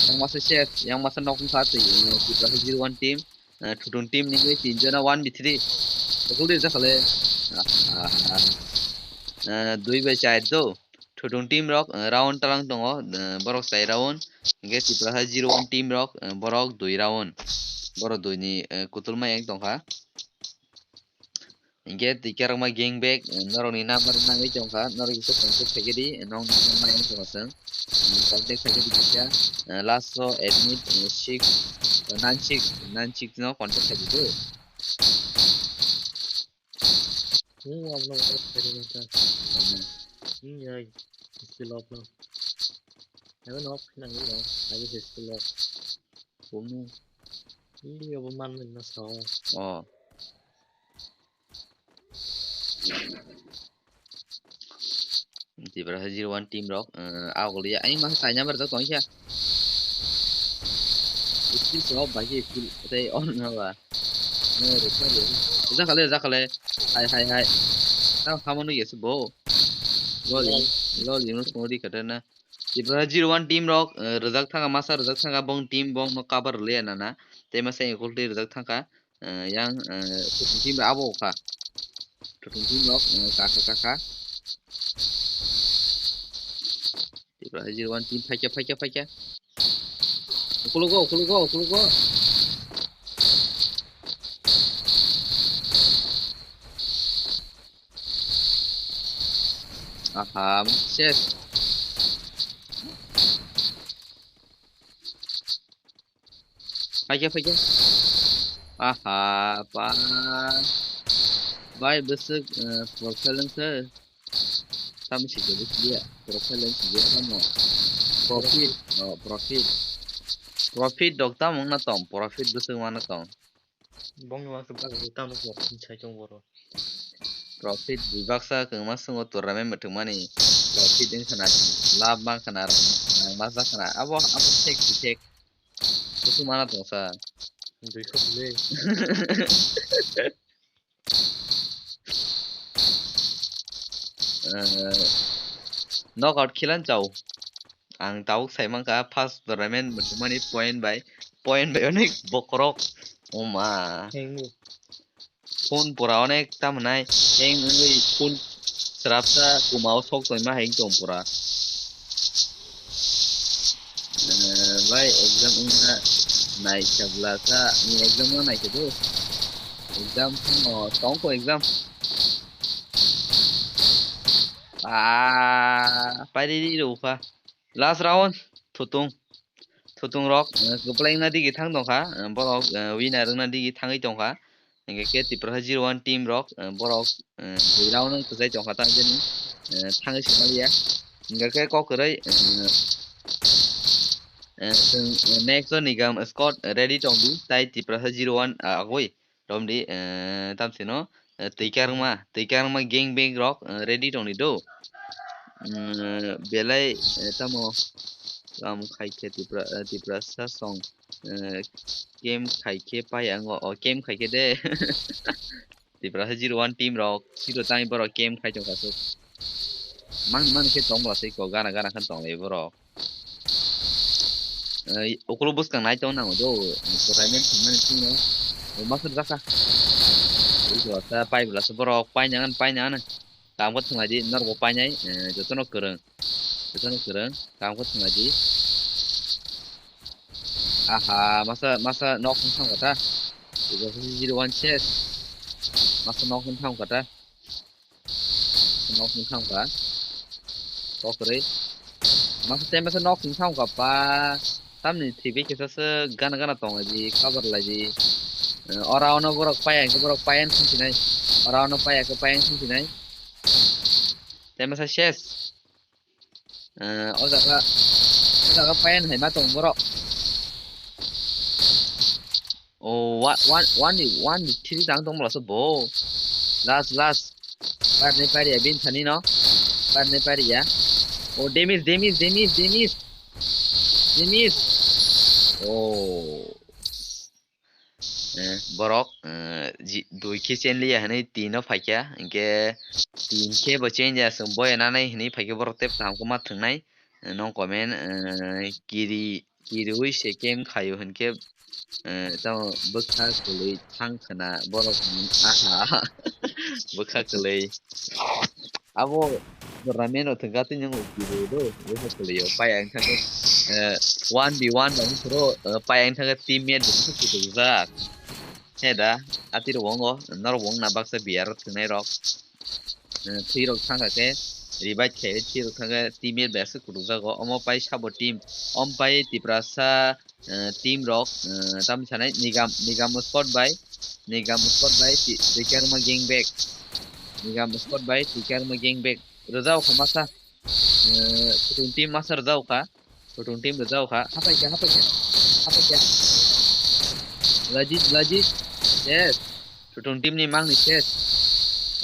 Yang masa chef, yang masa nok wngkha twi, eh, Tiprasa zero one team, eh, Thotung team ni wngwi tin jona one v three. Okul de jakale. Ah, ah, ah. Eh, dui bai char do. Thotung team rok, eh, round talang tongo, eh, borok chai round, hingke Tiprasa zero one team rok, eh, borok dui round, borok dui ni, eh, kutulma yang tongkha. Hingke twi kerokma gang bag, eh, norok ni number nangwi tongkha, norok kisa contact khaikhe di, eh, nong number ma yang tongkha chwng. Hmm, contact khaikhe di kisa, eh, last o admit, eh, six, eh, nine six, nine six no contact khaidi do. Hmm, abno contact khaidi mantha. Hmm, ya, skill off no. Abo no off khnang ni no, abo se skill off. Bomo. Hmm, abo man man na sao. Oh. Tiprasa zero one team rok, eh, agol ya, ai masa kaina bar tong kya. Skill so ba ki skill tei on na ba. Eh, resa re. Jakale, jakale. Hai, hai, hai. Tang khamano yes bo. Lol, lol, yunus mo di kadana. Tiprasa zero one team rok, eh, rwjak thangkha, masa rwjak thangkha, bong team bong no cover le nana. Tei masa equal tei rwjak thangkha. Eh, yang, eh, Thotung team abo kha. Thotung team rok, eh, kaka, kaka. Tiprasa zero one team phaikya, phaikya, phaikya. Ukulugo, ukulugo, ukulugo. Aha, ses. Phaikya, phaikya. Aha, pa. Bai, bwswk, eh, profile wngkha. Tamo sikhe bwswk ya, profile wngkha ya tamo. Profit, oh, profit. Profit dok tamo wngna tong, profit bwswk mana tong. Bongni uansuk bagwi tamo kok sai tong boro. Profit bui baksa kwngma swngo tournament mwthangmani. Profit wngkhana, lab mankha na, rang masa khana. Abo, abo fake, fake. Kusu mana tongsa. Dui kho le. Eh, knockout khilan chao. Ang tabuk sai mankha first tournament mwthangmani point bai, point bai onek bokrok. Oma. Hengmu. Phone pura onek tamo nai. Heng wngwi phone srapsa kumao sok tongma heng tong pura. Eh, bai exam wngna nai sabla sa, ni exam no nai khe do. Exam no tong ko exam. Ah, pai di di ro kha. Last round, Thotung. Thotung rok, eh, kwplai wngna digi thang tongkha, eh, borok, eh, winner wngna digi thangwi tongkha. Hingke khe Tiprasa zero one team rok, eh, borok, eh, dui round wng kwchai tongkha ta jani, eh, thangwi sima liya. Hingke khe kok kwrwi, eh, eh, chwng, eh, next o nigam squad ready tong di, tai Tiprasa zero one, ah, agoi. Romdi, eh, tamsino, eh, twi karma, twi karma gang bang rok, eh, ready tongni do. Mm, belai, eh, tamo, Kam khai khe Tipra, eh, Tiprasa song, eh, kem khai khe pai ang o, o kem khai khe de. Tiprasa zero one team rok, zero tang borok kem khai tong kha sok. Mang, mang khe tong bwla sei ko, gana, gana khan tong lai borok. Eh, ukulo bwskang nai tong nango do, tournament thangmani sino. O masuk jaka. Ui, jota pai bwla se borok, pai nyangan, pai nyangan. Tamo thwng lai di, norok bo painai, eh, jotono kwrwng. Jotono kwrwng, tamo thwng lai di. Aha, masa, masa nok wng thang kha ta. Ebo se zero one chest. Masa nok wng thang kha ta. Nok wng thang kha. Kok kwrwi. Masa tei masa nok wng thang kha pa. Tamni thwi bai kisa se gana gana tong lai di, cover lai di. Eh, ora ono borok paya khe borok paya wng thang sinai. Ora ono paya khe paya wng thang sinai. Tei masa ses. Eh, o jaga, o jaga paya wng hai ma tong borok. Oh, one, one, one, one, three tang tong bwla se bo. Last, last. Par ni par ya, bin thani no. Par ni par ya. Oh, damage, damage, damage, damage. Damage. Oh. Eh, borok, eh, ji-, dui khe chen liya hinui tin no phaikha, hinkhe tin khe bo chen ya, chwng boya nanai hinui phaikhe borok tei kaham khe ma thwngnai. Eh, no comment, eh, kiri, kiriui se kem khaio hinkhe, eh, tamo bwkha kwlwi thang khna borok hinui, aha, bwkha kwlwi. Abo tournament o thwngkha tei nang kiriui do, bwkha kwlwio. Pai ang thangkhe, eh, one v one rok phuru, eh, pai ang thangkhe teammate rok kuchuk jak. He da, atwi rok bo wngo, norok bo wngna baksa B R o thwngnai rok. Eh, thwi rok thangkha khe, revive khe, thwi rok thangkhe teammate bai aswk kuchuk jago. Omo pai sabo team, om pai Tiprasa, eh, team rok, eh, tamni sanai Nigam, Nigam squad bai, Nigam squad bai, Ti-, Tikarma gang back. Nigam squad bai, Tikarma gang back. Rwjao kha masa. Eh, Thutung team masa rwjao kha. Thutung team rwjao kha. Hapai kha, hapai kha. Hapai kha. Lajit, lajit. Yes. Thutung team ni mangni ses.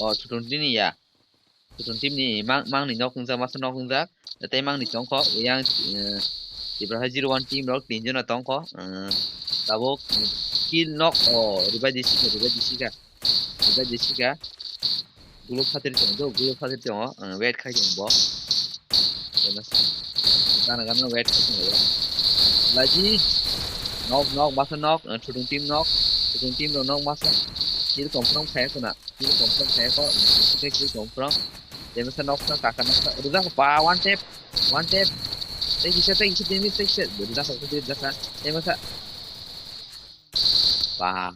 Oh, Thutung team ni ya. Thutung team ni mang, mangni nok wngjak, masa nok wngjak. Tei mangni tongkho, yang, eh, Tiprasa zero one team rok tin jona tongkho. Eh, tabuk, eh, kill nok, oh, ribai di sika, ribai di sika. Ribai di sika. Guluk phatir tongo, do, guluk phatir tongo. Eh, wait khai tongo bo. Gana gana wait khai tongo. Laji. Nok, nok, masa nok, eh, Thutung team nok. Thutung team rok nok masa. Kill confirm khai khuna. Kill confirm khai kho, kill confirm. Tei masa noksa kaka noksa. Rwjak ba one tap, one tap. Tei kisa, tei kisa damage, tei kisa. Rwjak kho, rwjak kha. Tei masa. Ba.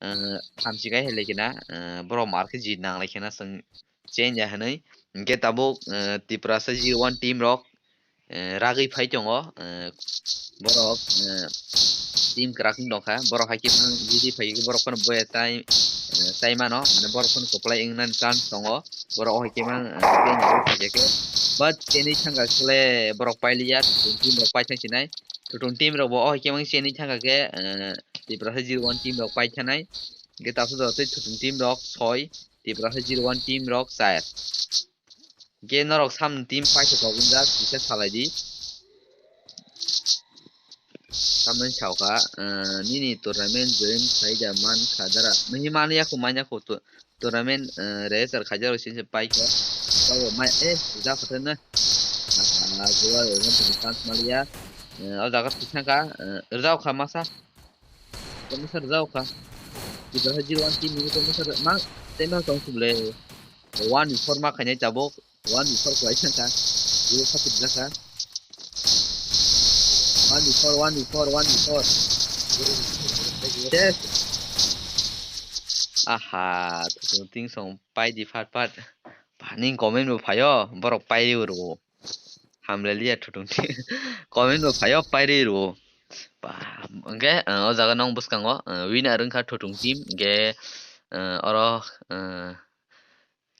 Eh, thamchi kai hele kina. Eh, borok mar khe jit nang lai kina chwng change ya hinui. Hinkhe tabuk, eh, Tiprasa zero one team rok eh, ragwi phai tongo, eh, borok, eh, team kwrak wng tongkha, borok hai khe mang G D phai khe borok phano boya tai, eh, tai mano, mane borok phano kwplai wngnani chance tongo, borok hai khe mang, eh, team kwrak phai khe, but tini thangka khle borok pailiya, Thutung team rok paithang sinai, Thutung team rok bo hai khe mang chini thangka khe, eh, Tiprasa zero one team rok paithanai, hwnkhe taso jora tei Thutung team rok soi, Tiprasa zero one team rok char. Hwnkhe norok samni team paithatok wngjak kisa salai di. Tamni saokha, eh, nini tournament join khaida mankha dara. Mihi mani yaku manya khu to-, tournament, eh, register khaida rok sini paikha. Tabo mai, eh, ja khathar na. Ah, jua rok chance maliya. Eh, o jaga tisangkha, eh, rwjak kha masa. Tei masa rwjak kha. Jibra kha zero one team ni tei masa rw-, ma, tei masa tong suk le. One before ma khainai tabuk. One before kwlai thang kha. Zero kha pit kha. One before, one before, one before. Yes. Aha, Thutung team song pai di phat phat. Bani comment bo phaio, borok pai rw. Hamle liya Thutung team. Comment bo phaio pai rw. Ba, hwnkhe, eh, o jaga nong bwskango, eh, winner wngkha Thutung team, hwnkhe, eh, oro, eh,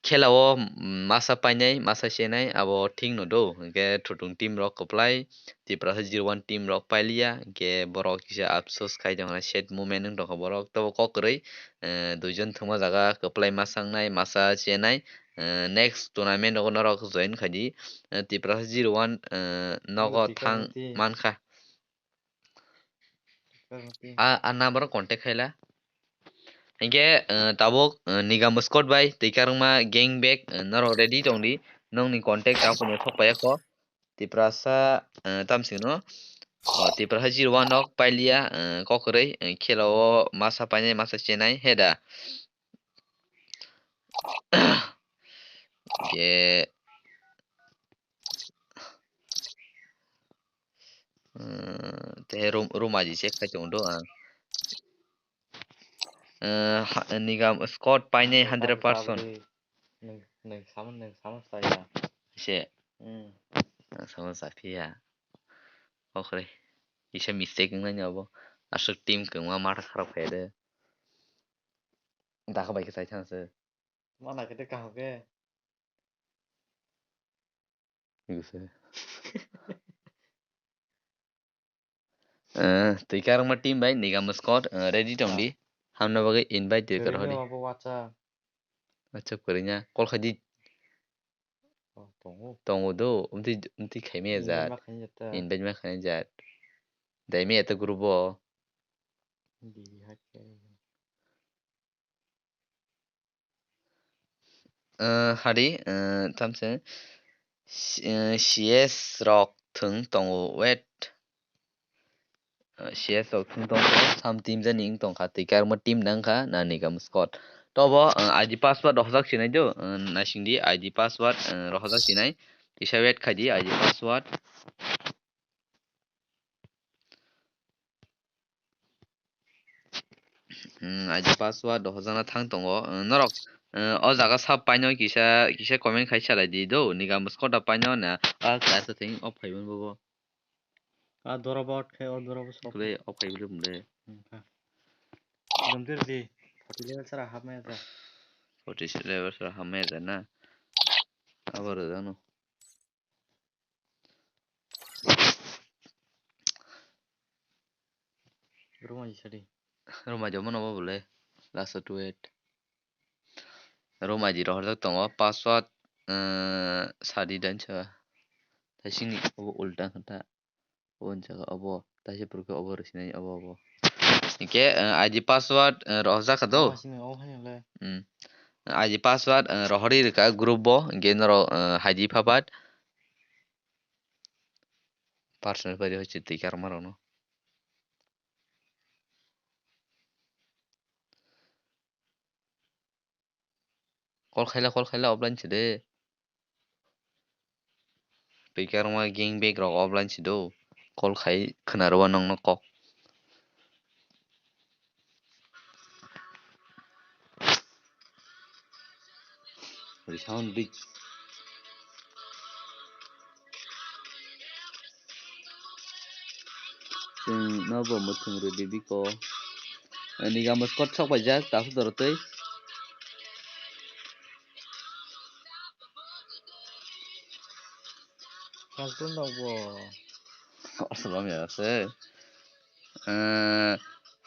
K khela o, mm, masa painai, masa chenai, abo thik no do. Hwnkhe thutung team rok kwplai, Tiprasa zero one team rok pailiya, hwnkhe borok kisa afsus khai tongkha, sad moment wng tongkha borok. Tabo kok kwrwi, eh, duijon thwngma jaga kwplai masa wngnai, masa chenai. Eh, next tournament rogo norok join khai di. Eh, Tiprasa zero one, eh, nogo Tiprasa thang team. Mankha. A, a number o contact khaila. Hinkhe, eh, tabuk, eh, Nigam Squad bai twi karwngma gang bag, eh, norok ready tongdi. Nokni contact tabuk no thok paiya kho. Tiprasa, eh, tamsingno. O, Tiprasa zero one nok pailiya, eh, kokrwi, eh, khela o masa painai, masa chenai, heda. Hinkhe, Umm, tei room, room aji check khai tongo do ang. Umm, ha, Nigam Squad painai hundred percent. Nwng, nwng sama, nwng sama saya. Se. Hmm. Nwng sama saphiya. Okhre. Kisa mistake wngnaino abo. Aswk team kwngma matha kharap khaide. Dakha bai khe chai thangse. Mana khe tei kaham khe. Niguse. Eh, twi karwngma team bai Nigam Squad, eh, ready tongdi. Hamna bagwi invite de karo hodi. Abo WhatsApp. WhatsApp kwrwngya. Call khaidi. Oh, tongo. Tongo do. Umtwi, umtwi khaimaya jat. Invite ma khainai jat. Invite ma khainai jat. Daimaya ta group o. Bibi hakhe. Eh, hadi, eh, tamse, C-, eh, C S rok thwng tongo, wait. Eh, C S rok thwng tongo, sam team jani wng tongkha, twi karma team nangkha, na Nigam Squad. Tobo, eh, I D password rohorjak sinai do, eh, naisingdi I D password, eh, rohorjak sinai, kisa wait khaidi I D password. Hmm, I D password rohorjakna thang tongo. Hmm, norok, hmm, o jaga sab paino kisa, kisa comment khai salai di do. Nigam Squad paino na. Ah, kaisa thing off khaibo bobo. Ah, dorabot khai, o dorabot sok. Kule off khaibo mle. Hmm, kha. Jom dir di. Forty level sara hapmaya ja. Forty level sara hapmaya ja na. Abo rwjakno. Romaji sadi. Romaji omo nobo bole. Last to eight. Romaji rohorjak tongo. Password, eh, sadi dan sa. Taisini obo ulta kanta. Obo jaga obo. Taisa purke obo rwsinai obo obo. Hingke, eh, I D password, eh, rohorjak kha do. Obo sini obo haino le. Hmm. I D password, eh, rohorwi rwkha group bo. Hingke norok, eh, haidi phapat. Personal pari hoi se twi karma rokno. Call khaila, call khaila, offline se de. Twi karma gang bag rok offline se do. Call khai khwna rwwa nokno kok. Sound big. Chwng nobo mwthwng rwdi biko. Nigam Squad sok paijak, takhuk dorotwi. Cartoon rok bo. Aswk lamya se. Eh,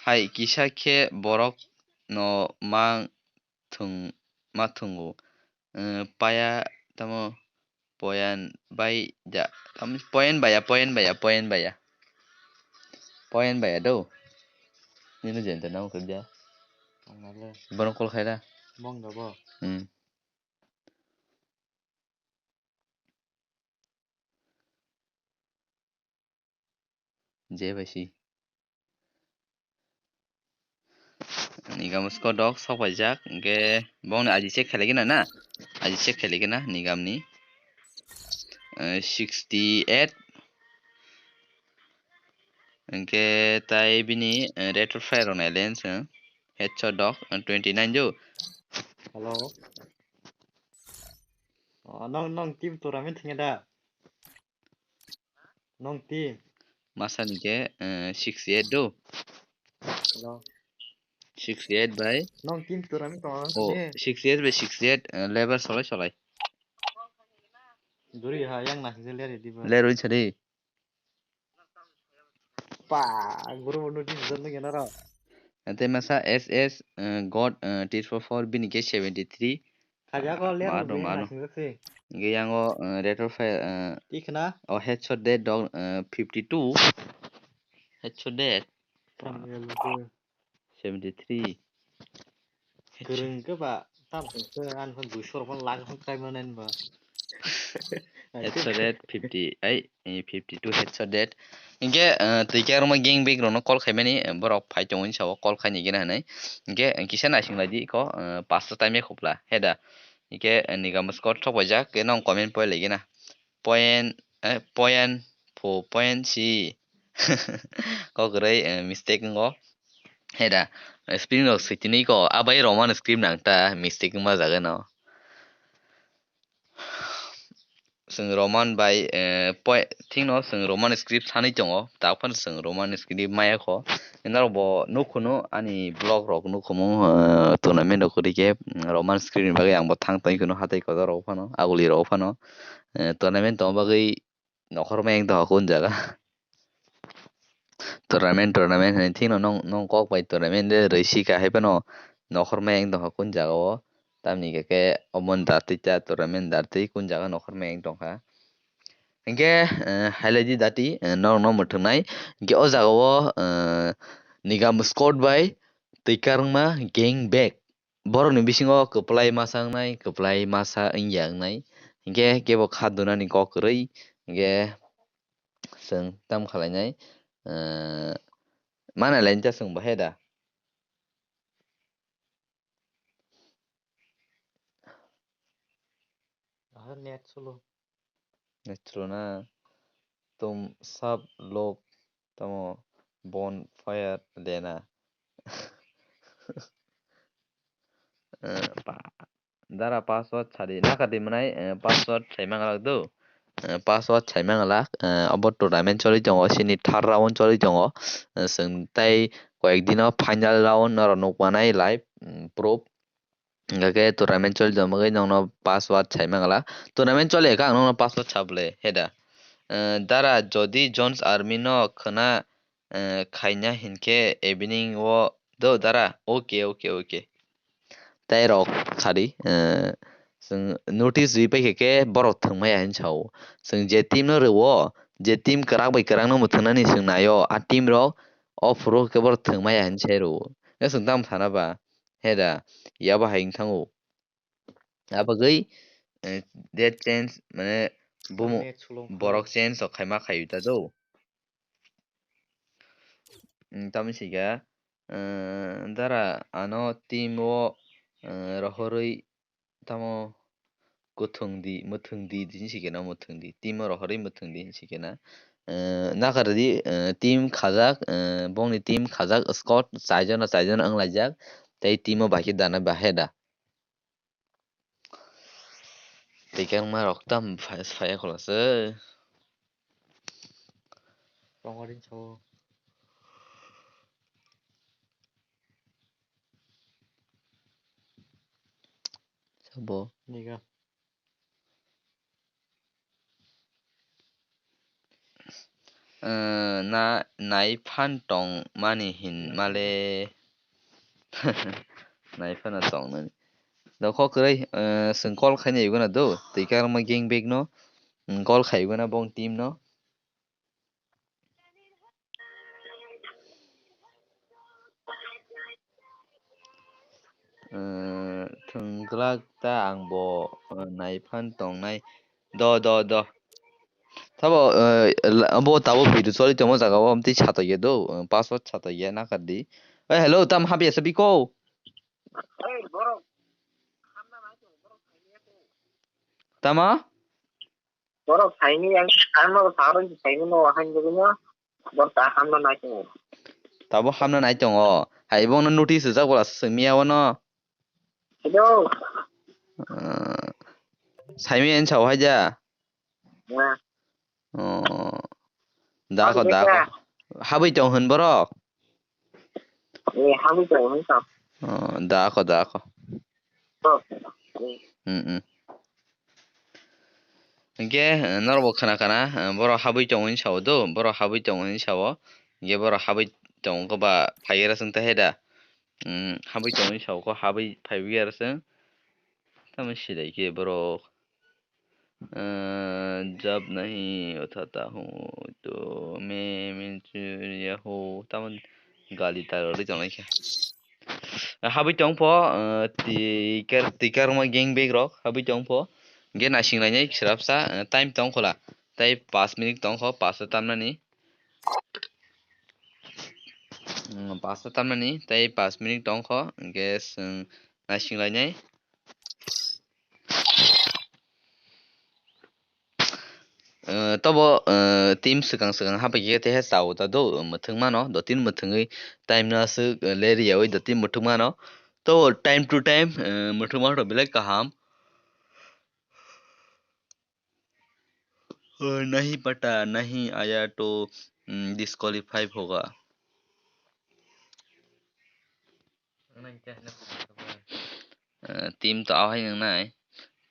hai kisa khe borok no mang thwng, ma thwngo. Eh, paya tamo poyan bai ja, tamo poyan baya, poyan baya, poyan baya. Poyan baya do. Nini jenta nang kerja. Bono call khaira. Bong da bo. Hmm. Jai bai si. Nigam Squad rok sok paijak, hingke bongni I D check khailai gana na? I D check khailai gana Nigam ni. Eh, sixty eight. Hingke tai bini, eh, Retro Fire rok nai lens, eh, headshot rok, eh, twenty nine jo. Hello. Oh, nong, nong team tournament thwngya da? Nong team. Masa ni khe, eh, sixty eight do. Hello. Sixty eight by. Nong team tournament tongo. Oh, sixty eight by sixty eight, eh, level solai solai. Duri ha, yang nasi je leri diba. Leroi sadi. Pa, guru notice jon nang yana ro. Ante masa S S, eh, God, eh, T four four bini ke seventy three. Khaja ko ler Mado, mado. Nasi je se. Ge yango, eh, retro fire, eh, Ikhna. Oh, headshot dead dog, eh, fifty two. Headshot dead. Tam ya lugu. Seventy three. Kwrwng khe ba tam se ani phan duiso rok phan lak phan kai mani ba. Headshot dead fifty, ai, eh, fifty two headshot dead. Hinkhe, eh, twi khe aroma gang bag rokno call khaimani, eh, borok phai tongo hinwi sao call khaini gena hinwi. Hinkhe, eh, kisa naising lai di iko, eh, pasto time ya khopla, heda. Hinkhe, eh, nigam score thok paijak, khe nong comment poi lai gena. Point, eh, point four, point si. Kok kwrwi, eh, mistake wngo. Heda, eh, spelling rok switini ko, abai Roman script nang ta, mistake wngma jaga no. Chwng Roman bai, eh, poi-, thikno chwng Roman script sanwi tongo, tak phano chwng Roman script maya kho. Norok bo nukhuno ani vlog rok nukhumo, eh, tournament rok kwrwi khe, mm, Roman script ni bagwi ang bo thang tong kheno hatai kotor rok phano, aguli rok phano, eh, tournament tongma bagwi nokhor mayang tongkha kun jaga. Tournament, tournament hinwi thikno nong, nong kok bai tournament de rwisi ka hai phano nokhor mayang tongkha kun jaga o. Tamni khe khe omo ni datwi ta tournament datwi kun jaga nokhor mayang tongkha. Hinkhe, eh, highlight di dati, eh, norokno mwthwngnai. Hinkhe o jaga o, eh, nigam squad bai twi karwngma gang bag. Borokni bisingo kwplai masa wngnai, kwplai masa wngya wngnai. Hinkhe kebo kha dunani kok kwrwi, hinkhe chwng tam khlainai, eh, mana lainai ta chwng bahai da. Aha, net slow. Net slow na. Tum sab log tamo bonfire lena. Eh, pa-, dara password sadi. Nakadi mwnai, eh, password sai mangalak do. Eh, password sai mangalak. Eh, abo tournament choli tongo. Sini third round choli tongo. Eh, chwng tai koyek dino final round norok nukmanai live, mm, proof. Hingkha khe tournament choli tongmani bagwi nokno password sai mangala. Tournament choli kha ang nokno password sa bwle, heda. Eh, dara, jodi Jones Army no khwna, eh, khaina hinkhe evening o do dara. Okay, okay, okay. Tai rok sadi, eh, chwng notice rwi paikha khe borok thwngmaya hinwi sao. Chwng je team no rwo, je team kwrak bai kwrak no mwthwngnani chwng naio, a team rok o phuru khe borok thwngmaya hinwi sai rwo. Hwnkhe chwng tamo sana ba? Heda, yabo hai wng thango. Abagwi, eh, date change, mane, bumu-, Net slow borok change rok khaima khayu ta do. Mm, tamni sika, eh, dara ano team o, eh, rohorwi tamo kuthung di, muthung di, di hinsi kena muthung di. Team o rohorwi muthung di hinsi kena. Eh, nakar di, eh, team khajak, eh, bongni team khajak squad chaijon na chaijon wng laijak. Tei team o bahai khe dana bahai da. Tei khe wngma rok tam phai-, phaiya khwlasa. Tongo rin sao. Sabo. Niga. Eh, na, nai phan tong mani hin male. Nai phano tong nani. Dokho kwrwi, eh, chwng call khaina yogona do. Twi karma gang bag no, mm, call khai yogona bong team no. Eh, thwng glak ta ang bo, eh, nai phan tongnai. Do, do, do. Tabo, eh, la-, bo tabo video choli tongmo jaga o, amtwi satokya do, eh, password satokya nakar di. Eh, hello, tam habya sa biko? Tama? Borok saini yang ano saron saini no han jogino. Borok ta hamno nai tongo. Tabo hamno nai tongo. Hai bongno notice rijak bola simi abono. Hello. Eh, saimi en sao haja. Na. Oh. Dako, dako. Habwi tong hwn borok. Eh, habwi tong wngkha. Oh, da ako, da ako. Oh. Mm, mm. Hingke, eh, norok bo khna khna, eh, borok habwi tongo hinwi sao do, borok habwi tongo hinwi sao. Hingke borok habwi tongo ba phaigra song ta he da. Mm, habwi tongo hinwi sao ko, habwi phaiwi aro song. Tamo silai khe borok. Eh, jab nahi uthata hu, to main main churiya ho, tamo gali ta rwri tongnai khe. Habwi tong pho, eh, tikar, tikar ma gang bag rok habwi tong pho. Ge naising lainai srapsa, eh, time tong khola. Tai paanch minute tong kho, paanch ta tamnani. Mm, paanch ta tamnani, tai paanch minute tong kho, ge swng naising lainai. Eh, tobo, eh, team swkang swkang hapai khe teha chao ta do, mwthwng mano, do tin mwthwngwi time no aswk, eh, le riyaui do tin mwthwng mano. Tobo time to time, eh, mwthwng mano belai kaham. Eh, nahi pata, nahi aya to, mm, disqualify hoga. Eh, team to ahai nang nai.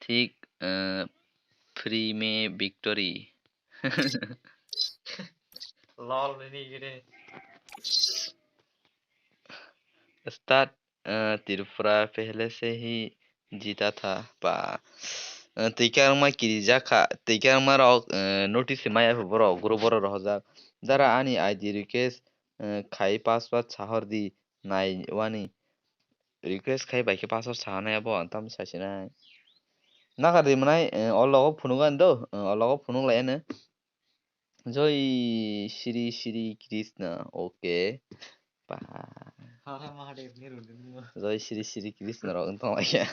Thik, eh, free me victory. Lol ni gire. Start, eh, Tripura pehle se hi jita tha pa. Eh, twikar wngma kirijak kha, twikar wngma rok, eh, notice maya borok group borok rohorjak. Dara ani I D request, eh, khai password sahor di. Nai wani. Request khai bai khe password sahanai abo, ang tamo sasinai. Nakar di mwnai, eh, o logo phunuk ani do, eh, o logo phunuk lai ani. Joy Shri Shri Krishna, okay. Pa. Har Har Mahadev ni rundin mo. Joy Shri Shri Krishna rok wng tong lai khe.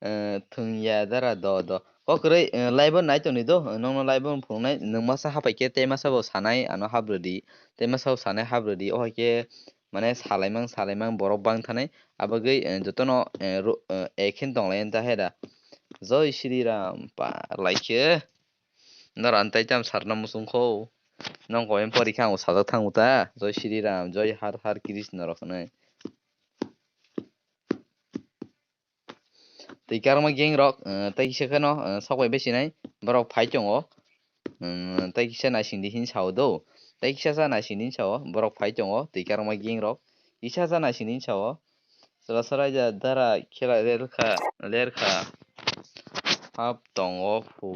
Eh, thung ya dara do do. Kok kwrwi, eh, live o nai tongni do, eh, nokno live o phunuknai, nwng masa hapai khe tei masa bo sanai ano hap rwdi, tei masa bo sanai hap rwdi, o hai khe mane salaimang salaimang borok bang thanai, abagwi, eh, jotono, eh, ro-, eh, ekhen tong lai ta he da. Joy Shri Ram pa lai khe. Noro ang tei tam sarna muchung kho. Nong koi pori khe ang sajak thango ta. Joy Shri Ram, Joy Har Har Krishna rok hinwi. Tei karma gang rok, eh, tei kisa kheno, eh, sok bai besi nai borok phai tongo. Mm, tei kisa naising di hin sao do. Tei kisa sa naising di hin sao borok phai tongo tei karma gang rok. Kisa sa naising di hin sao. Sala sala ja dara khela lerkha, lerkha. Hap tongo phu.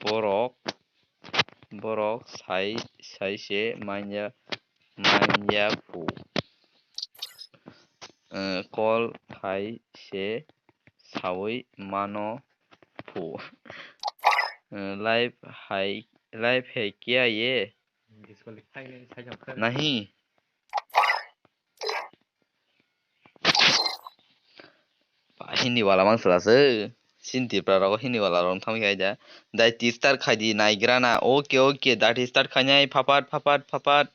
Borok, borok sai, sai se manya, manya phu. Eh, call khai se saui mano phu. Eh, live hai, live hai kya ye? Nahi. Ba, Hindi wala mang sala se. Sin Tripura rogo Hindi wala rong thang khai ja. Dai ti start khai di nai grana. Okay, okay. Dati start khai nai. Phapat, phapat, phapat.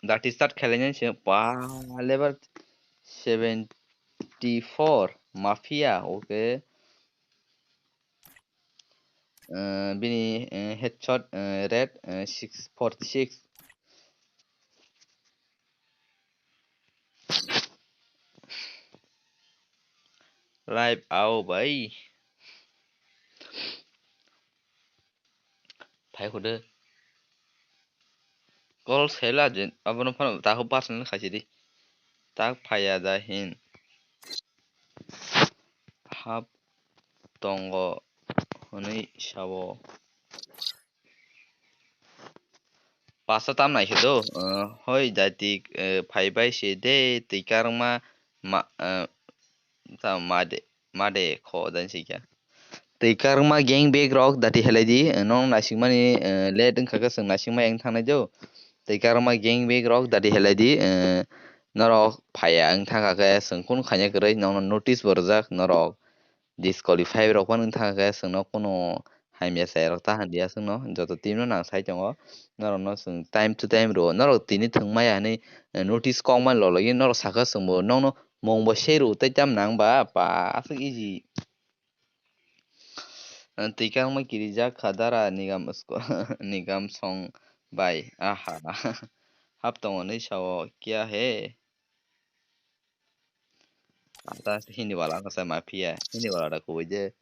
Dati start khai nai se. Pa, level seventy four. Mafia. Okay. Eh, bini, eh, headshot, eh, rate, eh, six forty six. Live ao bai. Phai khudu. Call sela je, abono phano takhuk personal khaisi di. Tak phaiya da hin. Hap tongo hwnwi sao. Pasa tam nai khe do, eh, hoi jati, eh, phai bai se de twi karma ma, eh, ta ma de, ma de kho dan si kya. Twi karma gang bag rok dati helai di, eh, nong naising mani, eh, late wngkha khe chwng naising ma yang thangnai do. Twi karma gang bag rok dati helai di, eh, norok phaiya wng thangkha khe chwng kunu khaina kwrwi nokno notice bo rwjak norok. Disqualify rok phano wng thangkha khe chwngno kunu hamya chaya rok ta hamya chwngno joto team no nang sai tongo. Norokno chwng time to time rwo, norok tini thwng maya hinwi, eh, notice kok mani lologwi norok sakha chwngbo nokno mungbo sei rw tei tam nang ba pa aswk easy. Twi kangma kirijak kha dara nigam sko-, nigam song Bai, aha. Hap tongo ni sao, kya he? Ata Hindi wala ang sa mafia, Hindi wala da kubui je.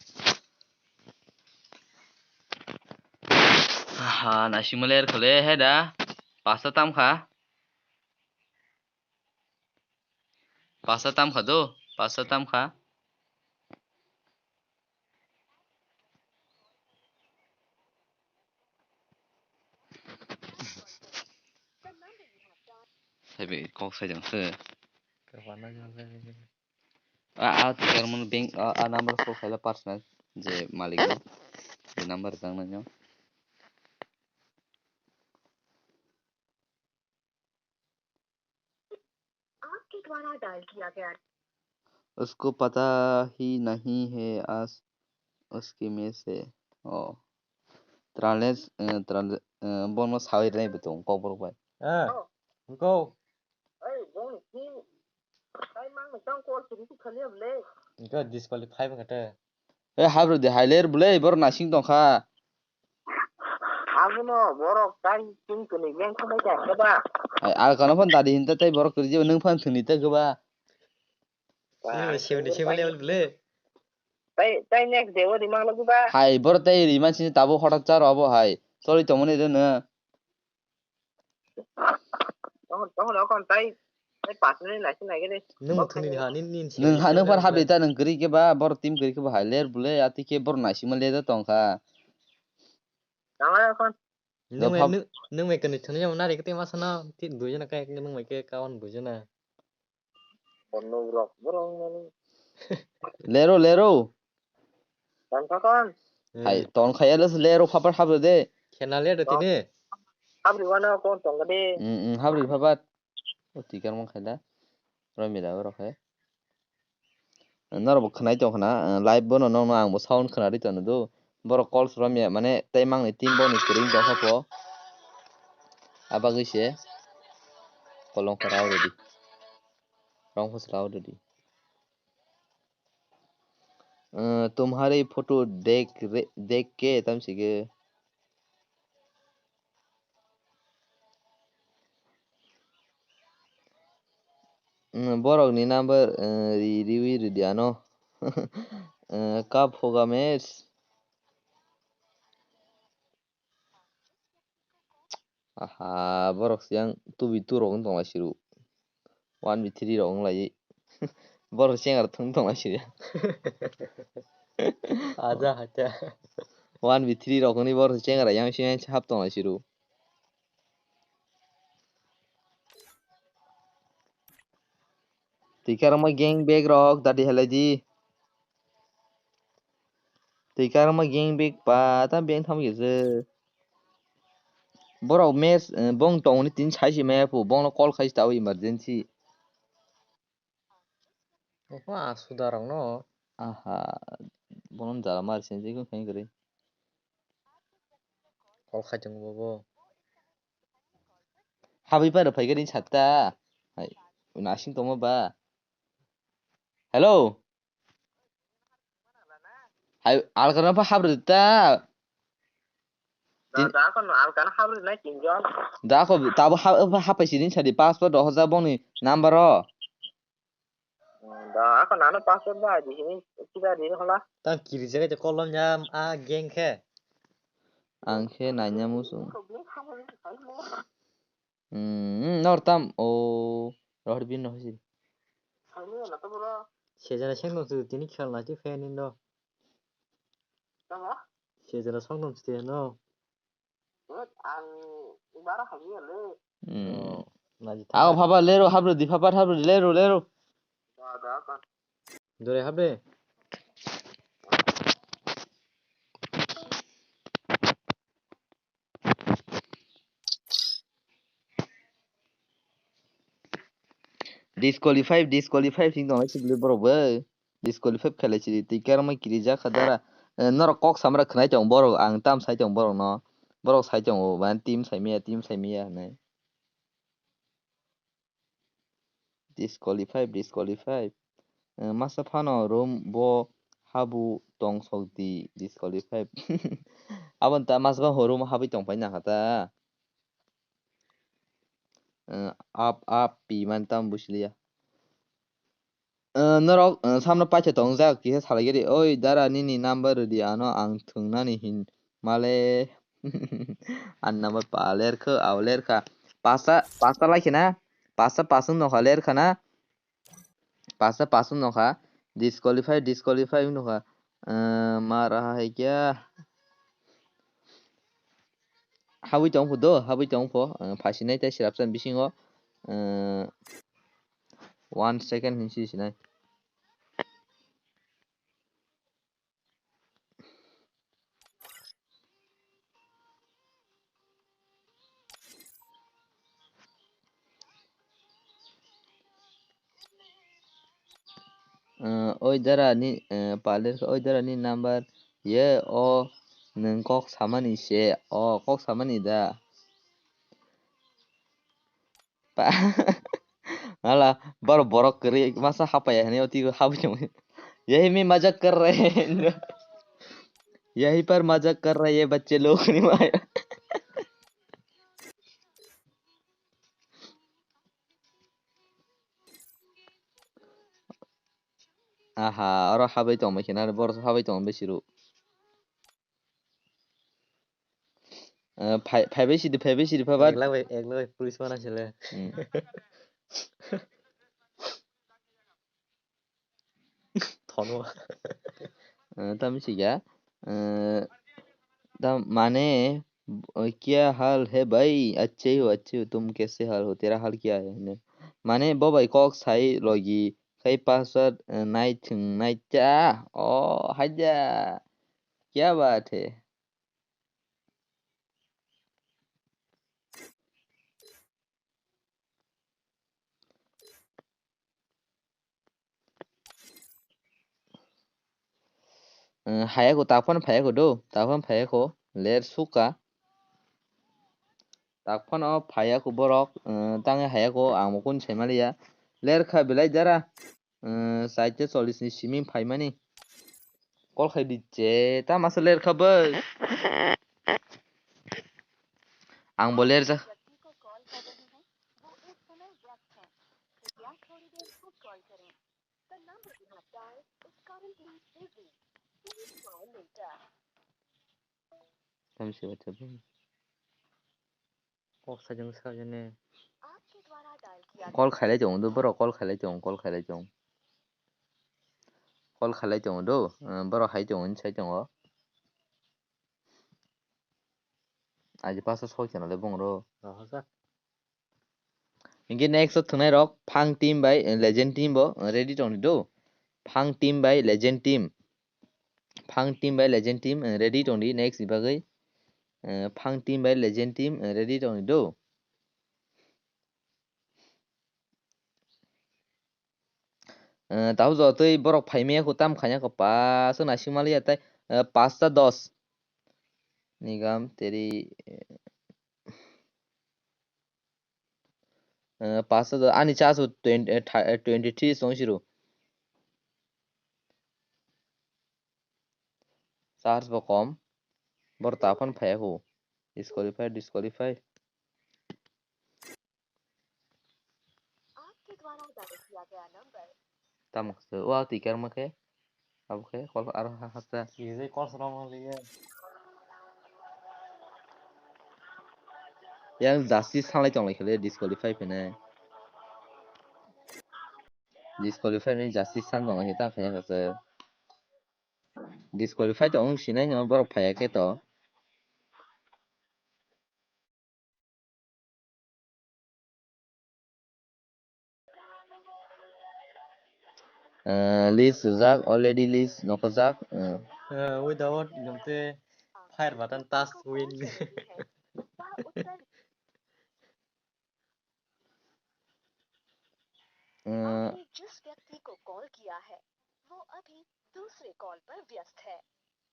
Aha, naisingma ler khole he da. Pasta tam kha. Pasta tam kha do, pasta tam kha. Saibi kok sai jang se. A, a, tikarmani bank, a, a number call khaila personal je malik no. Je number jang na nyo. आपके द्वारा डायल किया गया। उसको पता ही नहीं है आज उसकी मिस है। Oh. Translate, eh, translate, eh, bono sawi rwnai bo tongo, kokborok bai. Ah, go. Hey, bong, hi, tai mang ni tang call sini tu khali am le. Go disqualify ba kata. E habru de hai ler bwle, borok naising tong kha. Abono borok tai chwng twnwi leng khamai kha khe ba. Hai, al kono phan dadi hinta tai borok kwrwi jeba nwng phan thwngni ta khe ba. Ba, Sini sini sini level bwle. Tai, tai next day o rimang logi ba. Hai, borok tai riman sini tabuk hotak charo abo hai. Choli tongmani rwno. Tongkha, tongkha, tongkha, tai, tai pass minute naising naikhe de. Nwng thwngni ha, nini, nini. Nwng ha, nwng phan habri ta, nwng kwrwi khe ba, borok team kwrwi khe ba hai ler bwle, ati khe borok naisingma ler da tongkha. Tongkha, tongkha. Nwng mai, nwng, nwng mai kwrwi thwngni jamo nari khe tei masa no, ti duijon kai, nwng mai khe kawan buijon na. Borno rok, borok nani. Lero, lero. Tongkha kon. Hai, hmm, tongkha ya, les lero, phapar habri de. Khena le de tini. Habri wana kon tongkha de. Hmm, hmm, habri phapar. O tikar mang khaida. Roi mila o rok hai. Norok bo khwnai tong khna, eh, live bono nokno ang bo sound khna ri tono do. Borok calls romya mane tei mangni team boni kwrwi tong kha pho. Abagwi se kolong kora already. Rong phos rao didi. Eh, tumhari photo dekh re, dekh ke tam sige. Mm, borok ni number, eh, ri, riwi ridi ano. Eh, kap hoga match. Aha, borok siyang two v two rok wng tong lai siru. One v three rok wng lai. Borok chengar thung tong lai siru. Aja hacha. One v three rok ni borok chengar yang siyang hap tong lai siru. Twi karma gang bag rok dadi helai di. Twi karma gang bag pa ta beng tham khe se. Borok mes, eh, bong tong ni tin sai si maya pu bong no call khai si ta emergency. Oho, a suda rok no. Aha, bono jala mar sen jikon khai gari. Call khai tongo bobo. Habwi paro phai gari satta. Hai, nasing tongma ba. Hello. Hai, alkana pa habri ta. Da, da, kono alkana habri nai tinjon. Da ko tabo ha, ha, hapai sini sadi passport do hoja boni number o. Da, ako nano passport ba di sini, sida di hola. Tang kiri jaga je kolom ya, a gang khe. Ang khe nanya musu. Hmm, nor tam o rohor bin no hisi. Sejana seng no tu tini khel na ti fan indo. Sejana song no ti no. Ang bara hamya le. Hmm. Oh, naji. Ako thang. Phaba lero habro di phaba habro di lero lero. Da, da, ka. Dore habe. Disqualify, disqualify sing tong lai sibili borok bo. Disqualify khailai sidi twi karma kirijak kha dara. Eh, norok kok samra khwnai tong borok, ang tam sai tong borok no. Borok sai tongo, ban team sai maya, team sai maya hinwi. Disqualify, disqualify. Eh, masa phano room bo habu tong sok di, disqualify. Aboni ta masa phano room habwi tong pai nang kha ta. eh, up, up, pi man tam busi liya. Eh, norok, eh, samno paitha tongjak, kisa salai gari, "Oi, dara, nini number rwdi ano, ang thwngnani hin male." Ani number pa lerkha, ao lerkha. Pasta, pasta lai khena, pasta, pasta nokha lerkha na. Pasta, pasta nokha. Disqualify, disqualify nokha. Eh, ma raha hai kya? Habwi tong pho do, habwi tong pho. Eh, phasinai tei sirapsan bisingo. Eh, one second hinsi sinai. Eh, oi dara ni, eh, palir, oi dara ni number ye o nwng kok samani se, o kok samani da. Pa-, hala, boro borok kwrwi masa hapaiya hinwi o twibo habwi tongwi. Yahi mi majak kar rahe hain. Yahi par majak kar rahe ye bacche log ni maya. Aha, oro habwi tongma khe na, boro habwi tongma besi ru. Eh, phai, phaibai sidi, phaibai sidi, phaibai. Ek lakh bai, ek lakh bai police mana sile. Hmm. Thono. Eh, tamo siga. Eh, ta mane, eh, kya hal hai bhai? Acche ho, acche ho. Tum kaise hal ho? Tera hal kya hai? Ne. Mane, bo bhai kok sai logi. Khai password, eh, nai thung nai cha. Oh, haja. Kya baat hai? Eh, hayako, tak phano phayako do, tak phano phayako, ler suka. Tak phano phayako borok, eh, tangwi hayako, ang bo kunu sai maliya. Ler kha belai dara, eh, saite chollish ni simi phaimani. Call khai di che, ta masa ler kha bai. Ang bo ler ja. Tam se WhatsApp. Kok sajang sajane. Call khailai tongo do, borok call khailai tongo, call khailai tongo. Call khailai tongo do, eh, borok hai tongo, sai tongo. Aji pasa soi kheno le bongro. Rohorjak. Hinkhe next o thwngnai rok Phang team bai, eh, Legend team bo, eh, ready tong di do. Phang team bai Legend team. Phang team bai Legend team, eh, ready tong di next ni bagwi. Eh, Phang team bai Legend team, eh, ready tong di do. Eh, tabuk jotoi borok phaimaya kho tam khanya kho pa, aswk naising maliya tai, eh, pasta dos. Nigam teri, eh, Eh, pasta do, ani charge bo twenty, eh, tha-, eh, twenty three song siro. Charge bo kom. Bor ta phone phai ako. Disqualify, disqualify. Tamo khe wa tikar ma khe. Abo khe kol aro ha hasta. Kijai kol srong liye. Yang justice sanglai tong lai khe le disqualify phinai. Disqualify ni justice san tong lai khe ta phai khe. Disqualify tong sinai no borok phai khe to. Eh, list rijak, already list nokojak, eh. Eh, without nokte fire button touch win. Eh, आपने जिस व्यक्ति को कॉल किया है, वो अभी दूसरे कॉल पर व्यस्त है।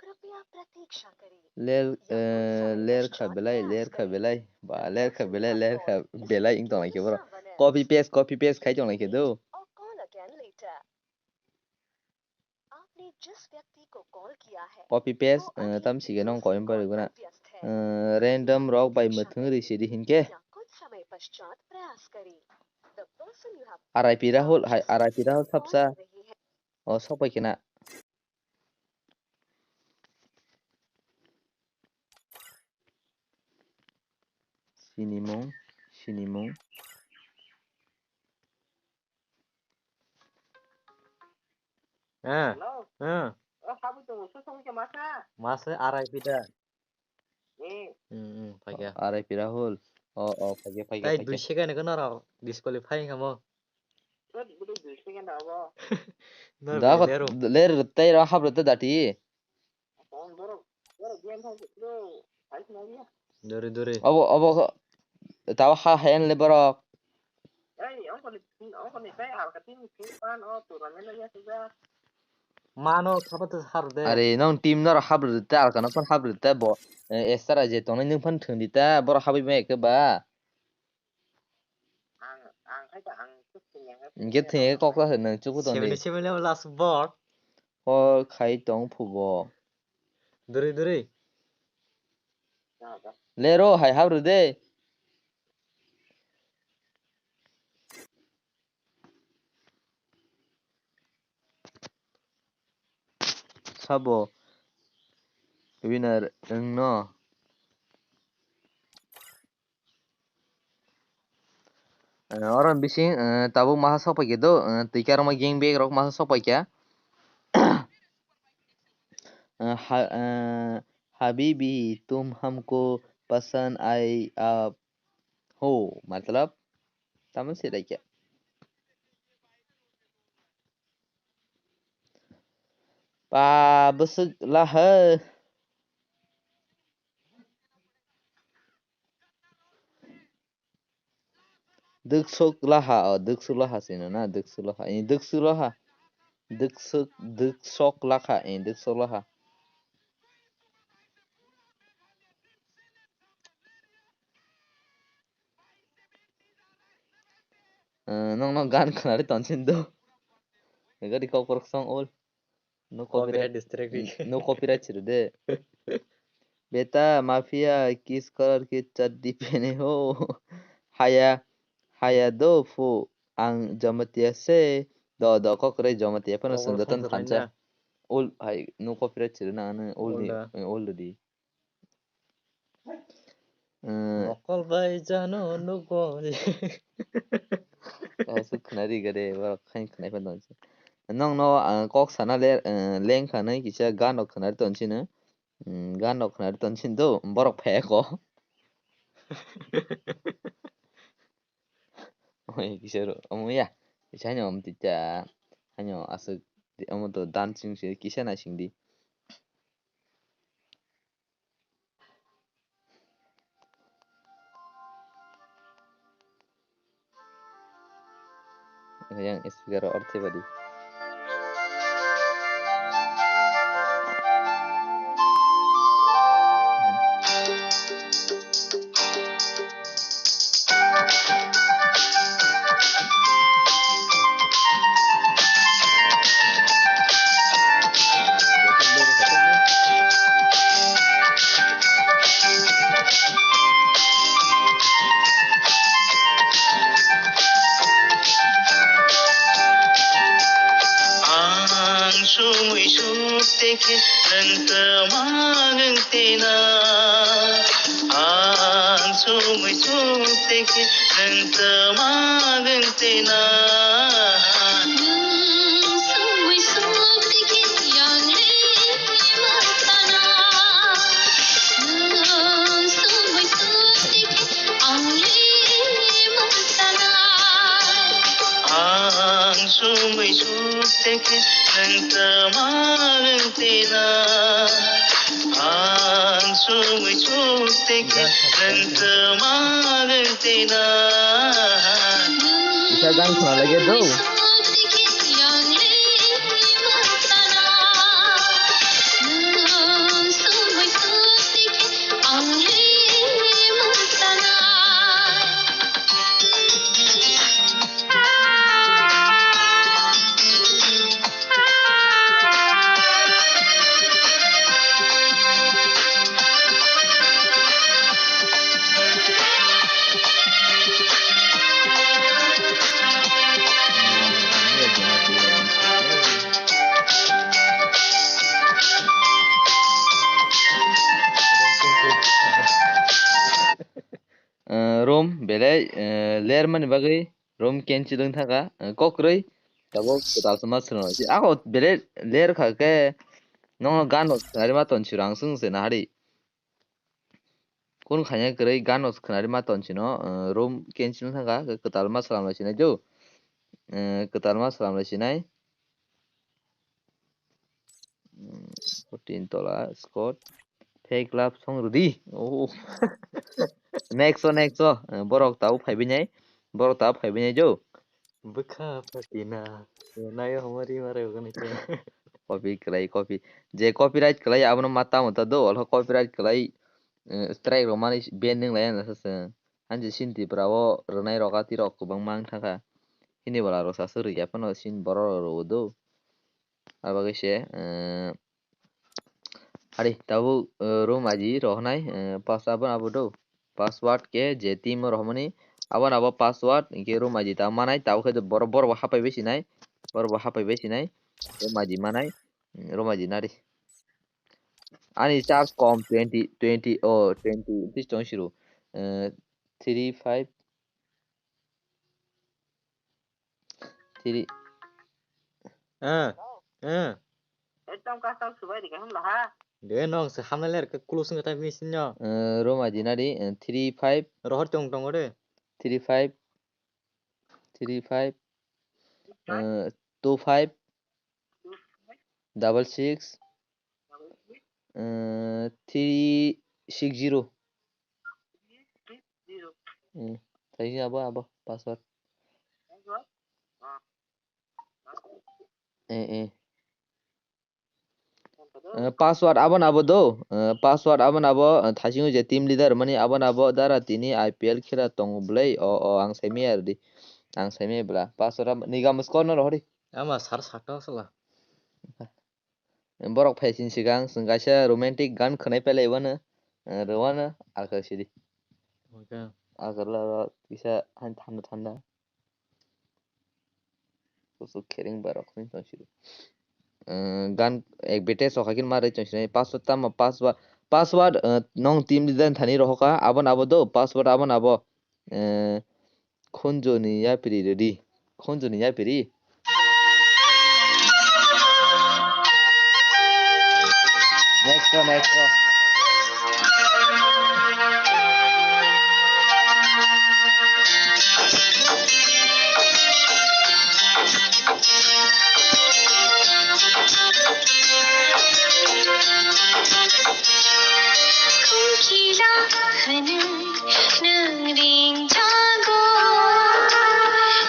कृपया प्रतीक्षा करें। Ler, eh, ler kha belai, ler kha belai. Ba, ler kha belai, ler kha belai wng tong lai khe borok. Copy paste, copy paste khai tong lai khe do. Or call again later. आपने जिस व्यक्ति को कॉल किया है, Copy paste, वो eh, अभी tam sige nong दूसरे koi call bar पर guna. व्यस्त है। Eh, random rok bai mwthung ri sidi hinkhe. या कुछ समय पश्चात प्रयास करें। The person you have R I P Rahul, hai, R I P Rahul call sapsa. नहीं है। O, sopai kena. Sinimung, sinimung. Ah, hello? Ah. Oh, habu tu musuh song ke masa? Masa R I P da. Hmm. Hmm, hmm, phaikha. R I P Rahul. Oh, oh, phaikha, phaikha, tai phaikha. Dui second ko noro disqualify kamo. Ber, ber, dui second abo. No, da ko ber, ler. Ler tai ro hab ro ta dati. Duri, duri. Obo, obo ko, tabo ha, hayan le borok. Mano, thapa to har de. Are, nong team noro hap rwdi ta, alkano phone hap rwdi ta, bo, eh, Esther Ajay tongnai nwng phano thwngdi ta, borok habwi maya khe ba. Ang, ang khai ta, ang chuk sini, ang khai ta. Hingke thwngya khe kok ta se nwng chuku tongdi. Seventy seven level last bot. Hor khai tong phugo. Duri, duri. Lero hai hap rwde. Sabo winner wngno. Eh, oro bising, eh, tabuk maha sok paikha do, eh, twi karma gang bag rok maha sok paikha. Eh, ha, eh, habibi tum hamko pasan ai aap ho, matlab, tamo se daikya. Pa bwswk lahai. Dwksok laha, o, dwksok laha sino na, dwksok laha, eh, dwksok laha. Dwksok, dwksok laha, eh, dwksok laha. Eh, nong, nong gan khwnari tonsin do. Gari kok porok song ol. No copyright, copyright strike ri. No copyright chiri de. Beta mafia kis color ki chaddi pehne ho. Haya, haya do fu ang Jamatia se. Do, do, kok re Jamatia pano. Kok sung jatan kok thansa. Ol, hai, no copyright chiri na, ano, ol di, ol da. Ol di. Eh. Mokol bai jano nugo. Aswk khwnari gare, borok khain khwnai phano tonsi. Nongno, ah, kok sana le, eh, lengkha nai kisa gan rok khwnari tonsi no. Hmm, gan rok khwnari tonsi do, borok phai ko. Oi, kisa ro, omo ya. Kisa hanyo om tita, hanyo aswk, omo to dancing se, kisa naising di. Yang speaker orthe badi. Ang sumui suk teke nang temang tina. Ang sumui suk teke nang temang tina. Nung sumui suk teke yang le masana. Nung sumui suk teke ang le masana. Ang sumui suk teke nang temang tina. Ang sumui suk teke nang temang tina. Bisa gan khna lagi do. Belai, eh, ler mani bagwi room cancel wng thangkha, eh, kok kwrwi tabuk kwtal se ma swrwng. Ako belai ler kha khe nono gan no khwnarwi ma ton siro ang swng se nahari. Kun khanya kwrwi gan no khwnarwi ma ton sino, eh, room cancel wng thangkha, kwtal ma swlam lai sinai do. Eh, kwtal ma swlam lai sinai. Mm, fourteen tola squad. Fake love song rwdi. Oh. Next o, next o. Eh, borok tau phaibi nai. Borok tau phaibi nai jo. Bwkha phatina. Nayo hamari mare gani. Copy kwlai, copy. Je copyright kwlai abono ma tamo ta do. Olo copyright kwlai, eh, strike rok mani ban nung lai na sa se. Hanji sin Tripura o rwnai rok a tirok kwbangma wng thangkha. Hini bwla rok sa se rwya phano sin borok rok rw do. Abagwi se, eh, hari tabuk, eh, room aji rohornai, eh, pas abo abo do. Password khe je team rohormani, abo abo password hinkhe room aji ta manai, tabuk khe borok, borok bo hapai bai sinai, borok bo hapai bai sinai, room aji manai, mm, room aji nari. Ani charge kom twenty, twenty, oh, twenty rupees tong siro. Eh, three five, Tiri. Eh, eh. Ekdom custom subai di kaham laha. De nong se hamna ler ke kulo sing kata misin nyo. Eh, Roma dinari, eh, three five. Rohor tong tong ore. Three five. Three five. Eh, two five. Double six. Eh, three six zero. Hmm, thank you, abo, abo, password. Eh, eh. Eh, password abo na abo do. Eh, password abo na abo, eh, thasingo je team leader mani abo na abo dara tini I P L khela tongo bwlai. O, o, ang saimaya rwdi. Ang saimaya bwla. Password abo, nigam score no rohori. Ama sar sakta sala. Borok phai sini sigang chwng kaisa romantic gan khwnai pele wano, eh, rwano alka sidi. Oke. Alka la kisa han thanda thanda. Kusu kering borok ni tong sidi. Eh, gan ek bete sokakin ma rei tong sini. Password tamo password, password, eh, nong team leader thani rohoka, abon abo do, password abon abo. Eh, Khunjoni yapiri ready. Khunjoni yapiri. Next one, next one. Kila hanu nang ring jago,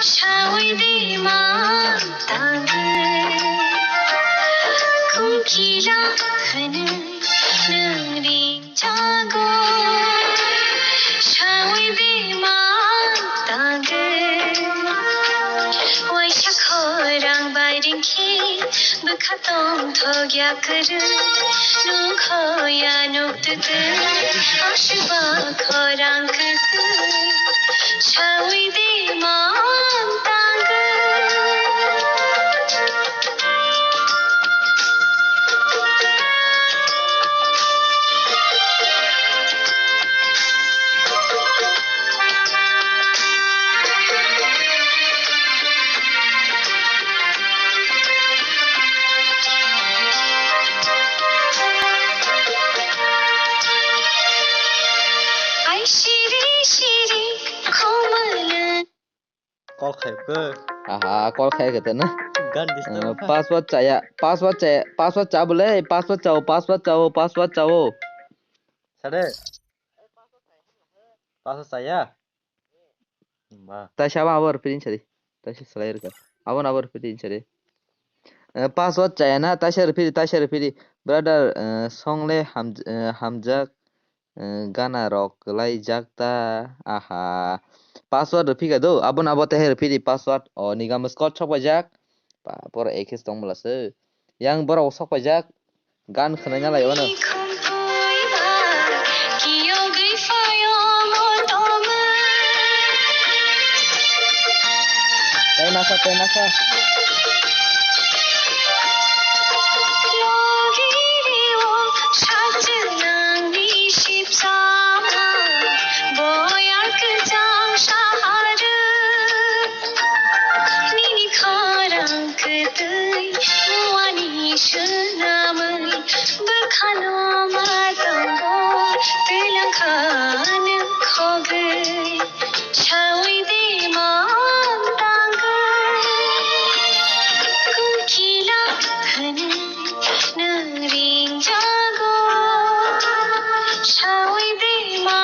shawi de ma tang. Kila hanu nang ring jago, shawi de ma tang. Waisa khorang bai ring khi, bwkha tong thok ya kwrwi, nukho ya nuk twtwi, aswk ba khorang kwtwi, shawi de ma tang. Ai shiri shiri khumulwng. Call khai khe. Aha, call khai khe tene. Gan disturb. Eh, password chaya, password chaya, password cha bole, password chao, password chao, password chao. Sade. Password chaya. Ba. Taisa abo abo repeating sadi. Taisa salai rwkha. Abo abo repeating sadi. Eh, password chaya na, taisa repeat, taisa repeat. Brother, eh, songle ham-, eh, hamjak. Eh, gana rok kwlai jak ta, aha. Password rwphi kha do, abo no abo tehe rwphi di password. O, nigam squad sok paijak. Pa, poro ekis tong bwla se. Yang borok sok paijak. Gan khwnai na lai wano. Tai masa, tai masa. Logi rio, sakjwnangni sipsama, boyar kwchang Wani swnamwi bwkhano ma tongo, twilangkha nwng khogwi sawi de ma tangwi. Kukila hwnwi nwng ringjago, sawi de ma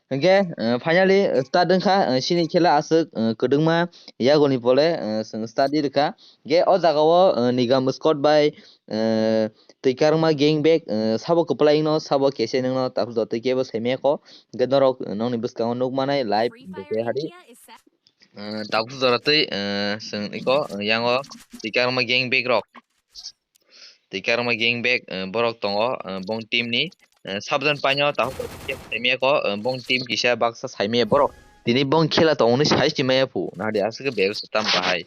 Hingke, eh, finally, eh, start wngkha, eh, chini khela aswk, eh, kwdwngma yagoni pole, eh, chwng start di rwkha. Hingke o jaga o, eh, Nigam Squad bai, eh, Twikarma Gang Bag, eh, sabo kwplai no, sabo kese nung no, taphuto twi kebo saimaya kho. Hingke norok, eh, nokni bwskango nukmanai live, hingke hari. Eh, taphuto jora twi, eh, chwng iko, eh, yango Twikarma Gang Bag rok. Tei karma gang bag, eh, borok tongo, eh, bong team ni, eh, sabjan paino tahuk saimaya ko, eh, bong team kisa baksa saimaya borok. Tini bong khela tongoni sai chimaya phu. Nadi aswk bag tam bahai.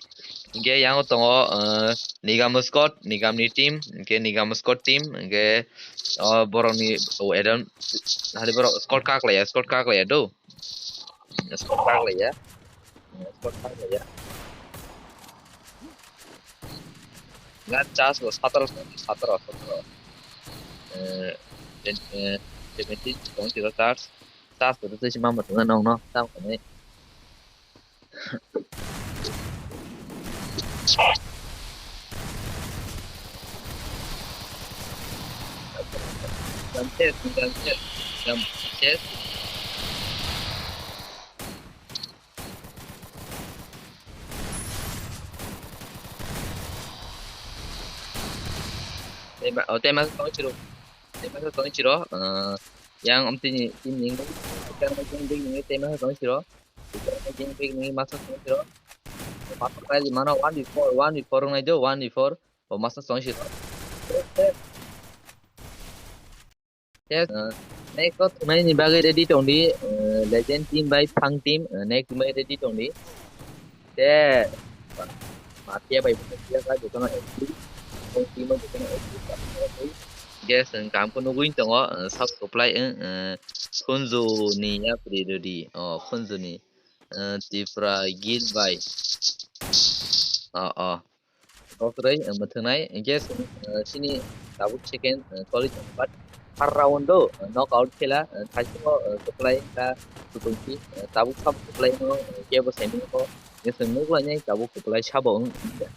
Hingke yango tongo, eh, Nigam Squad, Nigam ni team, hingke Nigam Squad team, hingke, oh, borok ni, oh, Adam, nadi borok squad kaklaiya, squad kaklaiya do. Squad kaklaiya. Squad kaklaiya. Nga charge bo satro, satro, satro. Eh, eh, seventeen tong siro charge. Charge bo twi mama tong nong no, tamo kane. Jam ses, jam ses, jam ses. Tema, oh, tema sa tong siro. Tema sa tong siro. Eh, yang om tini, tini yang. Tema sa tong siro. Tema sa tong siro. Masa tong siro. Masa tong siro. One before, one before ngai do, one before. Oh, masa tong siro. Yes, uh, next o thwngnaini bagwi ready tongdi, uh, Legend team bai Phang team, uh, next bai ready tongdi. Te, mafia bai phang team bai jotono active, phang team bai jotono active. Yes, ang kam ko nugwi tongo, uh, sab supply, uh, uh, Khunju ni yapri ready, oh, Khunju ni, uh, Tipra Guild bai. Oh, oh. Kokroi, eh, mwthwngnai, hingke, eh, chini tabuk second, eh, toli tong, but third round o, eh, knockout khela, eh, thaichungo, eh, kwplai ta kutung si, eh, tabuk sabo kwplai no, eh, kebo semi ko, hingke chwng nuklanai tabuk kwplai sabo wng, wngkha.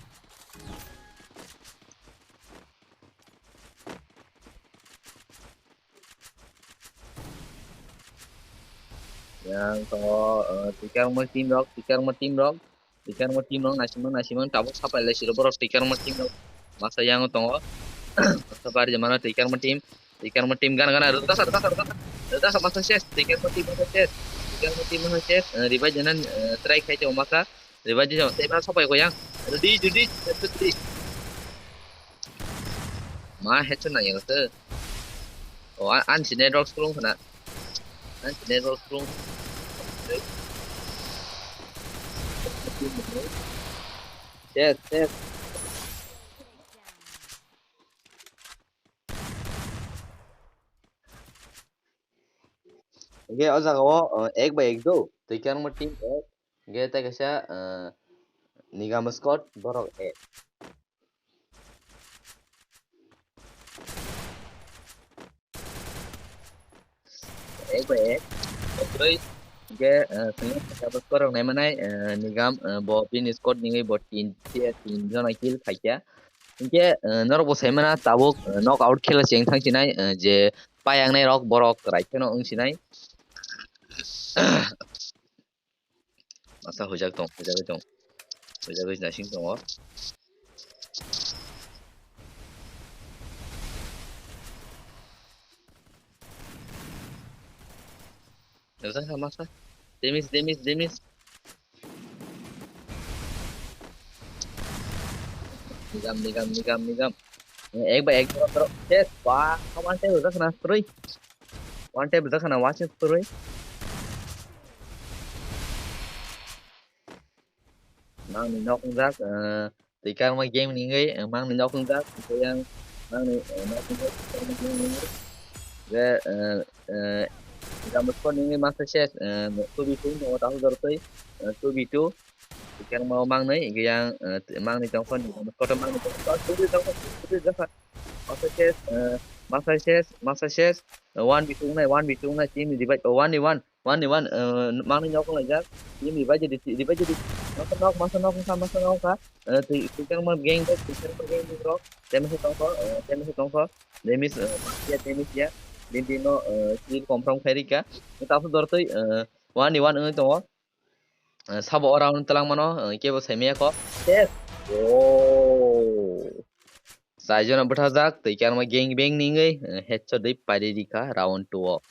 Yang tongo, eh, Twikarma team rok, Twikarma team rok. Twikarma team rok naisingmang, naisingmang, tabuk sapai lai siro borok Twikarma team rok. Masa yang tongo. Masa bari jemano Twikarma team. Twikarma team gana gana rwtasa, rwtasa, rwtasa. Rwtasa masa ses. Twikarma team masa ses. Twikarma team masa ses. Eh, revive jena, eh, try khai tong masa. Revive jena tei masa sapai ko yang. Ready, ready, ready. Ma headshot nang yang se. Oh, an, an si network strong khna. An si network strong. Yes, yes. Oke, o jaga o, uh, ek bai ek do. Twikarma team ek. Oke, tei kaisa, uh, Nigam Squad borok ek. Ek bai ek. Oke, eh, sini sabo borok nai manai, eh, Nigam, eh, bo bini squad ni bo tin, tin jona kill khaikha. Hingke, eh, norok bo sai mana tabuk, eh, knockout khela cheng thang chinai, eh, je payangnai rok borok raikhe no wng sinai. Masa hujak tong, hujak tong. Hujak naising tongo. Rwjak kha masa. Demis, demis, demis. Nigam, nigam, nigam, nigam. Ek bai ek drop, drop. Yes, wah, kawan saya udah kena stroi. One tap rijak khana, watch it, sorry. Mangni nok wngjak, eh, twi karma game ni wngwi, eh, mangni nok wngjak, tei yang mangni, eh, nok wngjak, twi karma game ni wngwi. Je, eh, eh, Gambuskot ni wngwi masa ses, eh, two v two tongo, tahu dortwi, eh, two v two. Twi karma o mangnwi, hingke yang, eh, mangni tongkho, Gambuskot o mangni tongkho, two v two tongkho, two v two tongkho. Masa ses, eh, masa ses, masa ses, eh, one v two wngnai, one v two wngnai, team ni divide, oh, one v one. One ni one, eh, mangni nok wng laijak. Team revive di, revive di. Masa nok, masa nok wngkha, masa nok wngkha. Eh, twi, twi tangma gang bek, twi tangma gang bek rok. Damage tongkho, eh, damage tongkho. Damage, eh, ya, damage ya. Bini no, eh, kill confirm khai rika. Tapos dortwi, eh, one ni one wngwi tongo. Eh, sabo o round twlang mano, eh, kebo sai maya kho. Yes. Oh. Saijona bwthajak, twi karma gang bang ni wngwi, eh, headshot dwi pairi rikha round two o.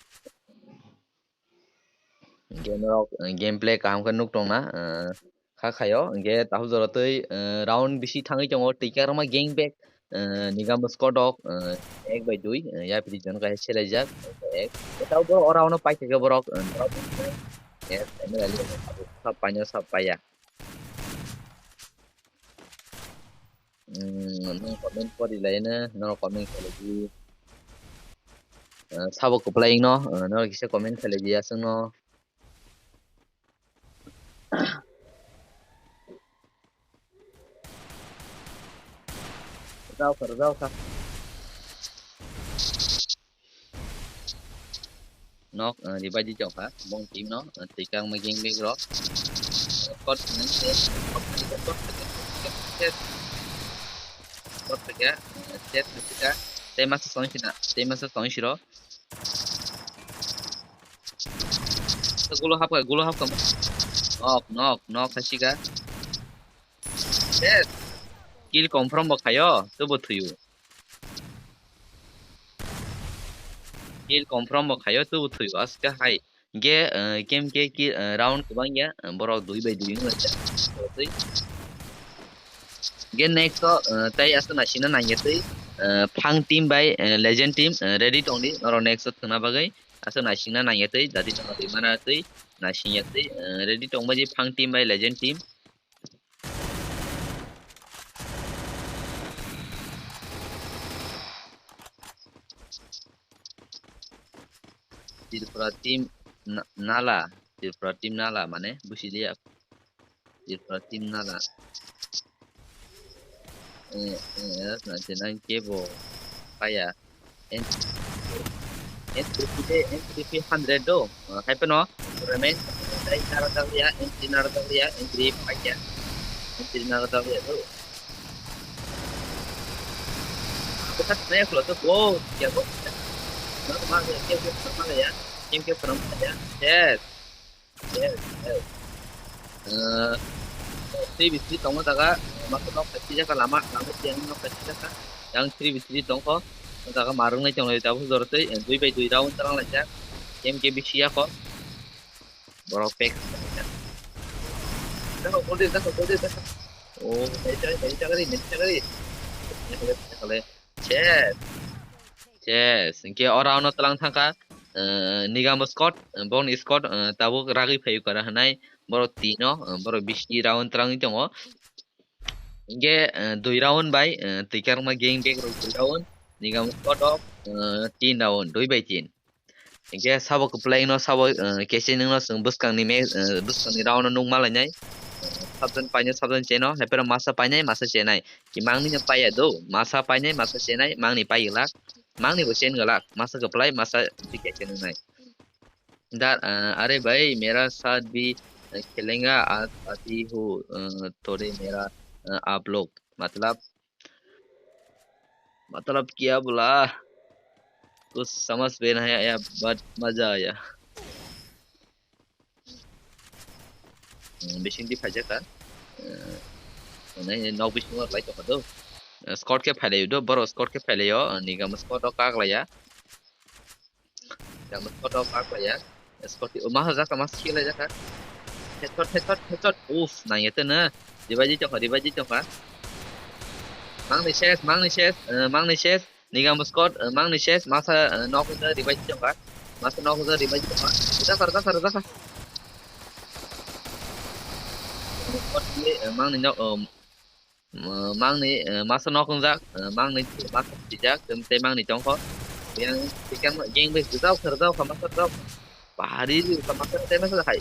Game rok, eh, gameplay kaham khe nuk tongna, eh, kha khayo, hingke tahuk jora twi, eh, round bisi thangwi tongo, twi karma gang bag, eh, Nigam squad rok, eh, ek bai dui, eh, yapri jon kaisa selaijak, ek. Tei bo o round o paikha khe borok, eh, drop wngkha. Yes, M L A sap paino sap paiya. Hmm, nung comment pori lai na, nung comment khalai di. Eh, sabo kwplai no, eh, nung kisa comment khalai di aswk no. Rwjak kha, rwjak kha. Nok, eh, revive di chok kha, bong team no, eh, twi kang ma gang bag rok. Kot, kot, kot, kot, kot, kot, kot, kot, kot, tei masa song sina, tei masa song siro. Gulo hapkha, gulo hapkha. Nok, nok, nok, khasika. Yes. Kill confirm bo khayo, tubo thuyu. Kill confirm bo khayo, tubo thuyu. Aska hai. Ge, eh, game ke ki, eh, round kwbang ya, eh, borok dui bai dui wnglaijak. Ge next o, eh, tei aswk naisingna nangya twi, eh, phang team bai, eh, legend team, eh, ready tongdi, norok next o thwngna bagwi. Aswk naisingna nangya twi, dati tongna twi mana twi, naisingya twi, eh, ready tongbaji phang team bai legend team. Tripura team na-, nala, Tripura team nala mane busi liya. Tripura team nala. Eh, eh, eh, na je nang kebo paya. N-, N three P de, N three P hundred do. Eh, hai peno, remain, dai nara daliya, N three nara daliya, N three paya. N three nara daliya do. Kita sebenarnya kalau tuh, wow, ya, wow, ya. Mana kemana ya, kemana ya, kemana ya. Yes. Yes, yes. Eh, three v three tongma jaga, masa nok kaisa jaka lama, lama siyang nok kaisa jaka. Yang three v three tongkho, o jaga marwng nai tonglai tabuk jora twi, eh, dui bai dui round tarang laijak. Game ke bisi yakho. Borok pack. Dakho, golden, dakho, golden, dakho. Oh, nai chagari, nai chagari, nai chagari. Nai chagari, nai chagari. Yes. Yes. Hingke ora ono tlang thangkha, eh, Nigam squad, eh, boni squad, eh, tabuk ragwi phayu kara hwnai. Borok tino, eh, borok bisi round twlangwi tongo. Hingke, eh, dui round bai, eh, twi karma gang bag rok dui round. Nigam squad rok, eh, tin round, dui bai tin. Hingke sabo kwplai no sabo, eh, kese nwng no chwng bwskang ni me-, eh, bwskang ni round no nukma lainai. Sabjani paino sabjani cheno, hai phano masa painai, masa chenai. Kimang ni no paiya do, masa painai, masa chenai, mangni pai glak, mangni bo chen glak, masa kwplai, masa kese nungnai. Dar, eh, अरे भाई, मेरा साथ भी खेलेगा, आ-, आती हूँ, अ, थोड़े मेरा, अ, आप लोग, मतलब, मतलब क्या बोला? कुछ समझ में नहीं आया, but मजा आया। Hmm, bising di phaijak kha. Eh, nai nok bisingo lai tongkha do. Eh, squad khe phailai do, borok squad khe phailai o, Nigam squad o kak laiya. Nigam squad o kak laiya. Squad o ma hajak kha, ma si lai jak kha. Headshot, headshot, headshot. Uff, nangya tene. Revive di tongkha, revive di tongkha. Mangni ses, mangni ses, eh, mangni ses. Nigam squad, eh, mangni ses, masa, eh, nok hwnwi revive di tongkha. Master nok hwnjak, revive tongma. Rwjakha, rwjakha, rwjakha. Mangni nok, um, uh, mangni, uh, master nok wngjak, uh, mangni master sijak, tei mangni tongkho. Yang tikan gang base rwjak, rwjak, master rwjak. Bahari rwjak, master tei master hai.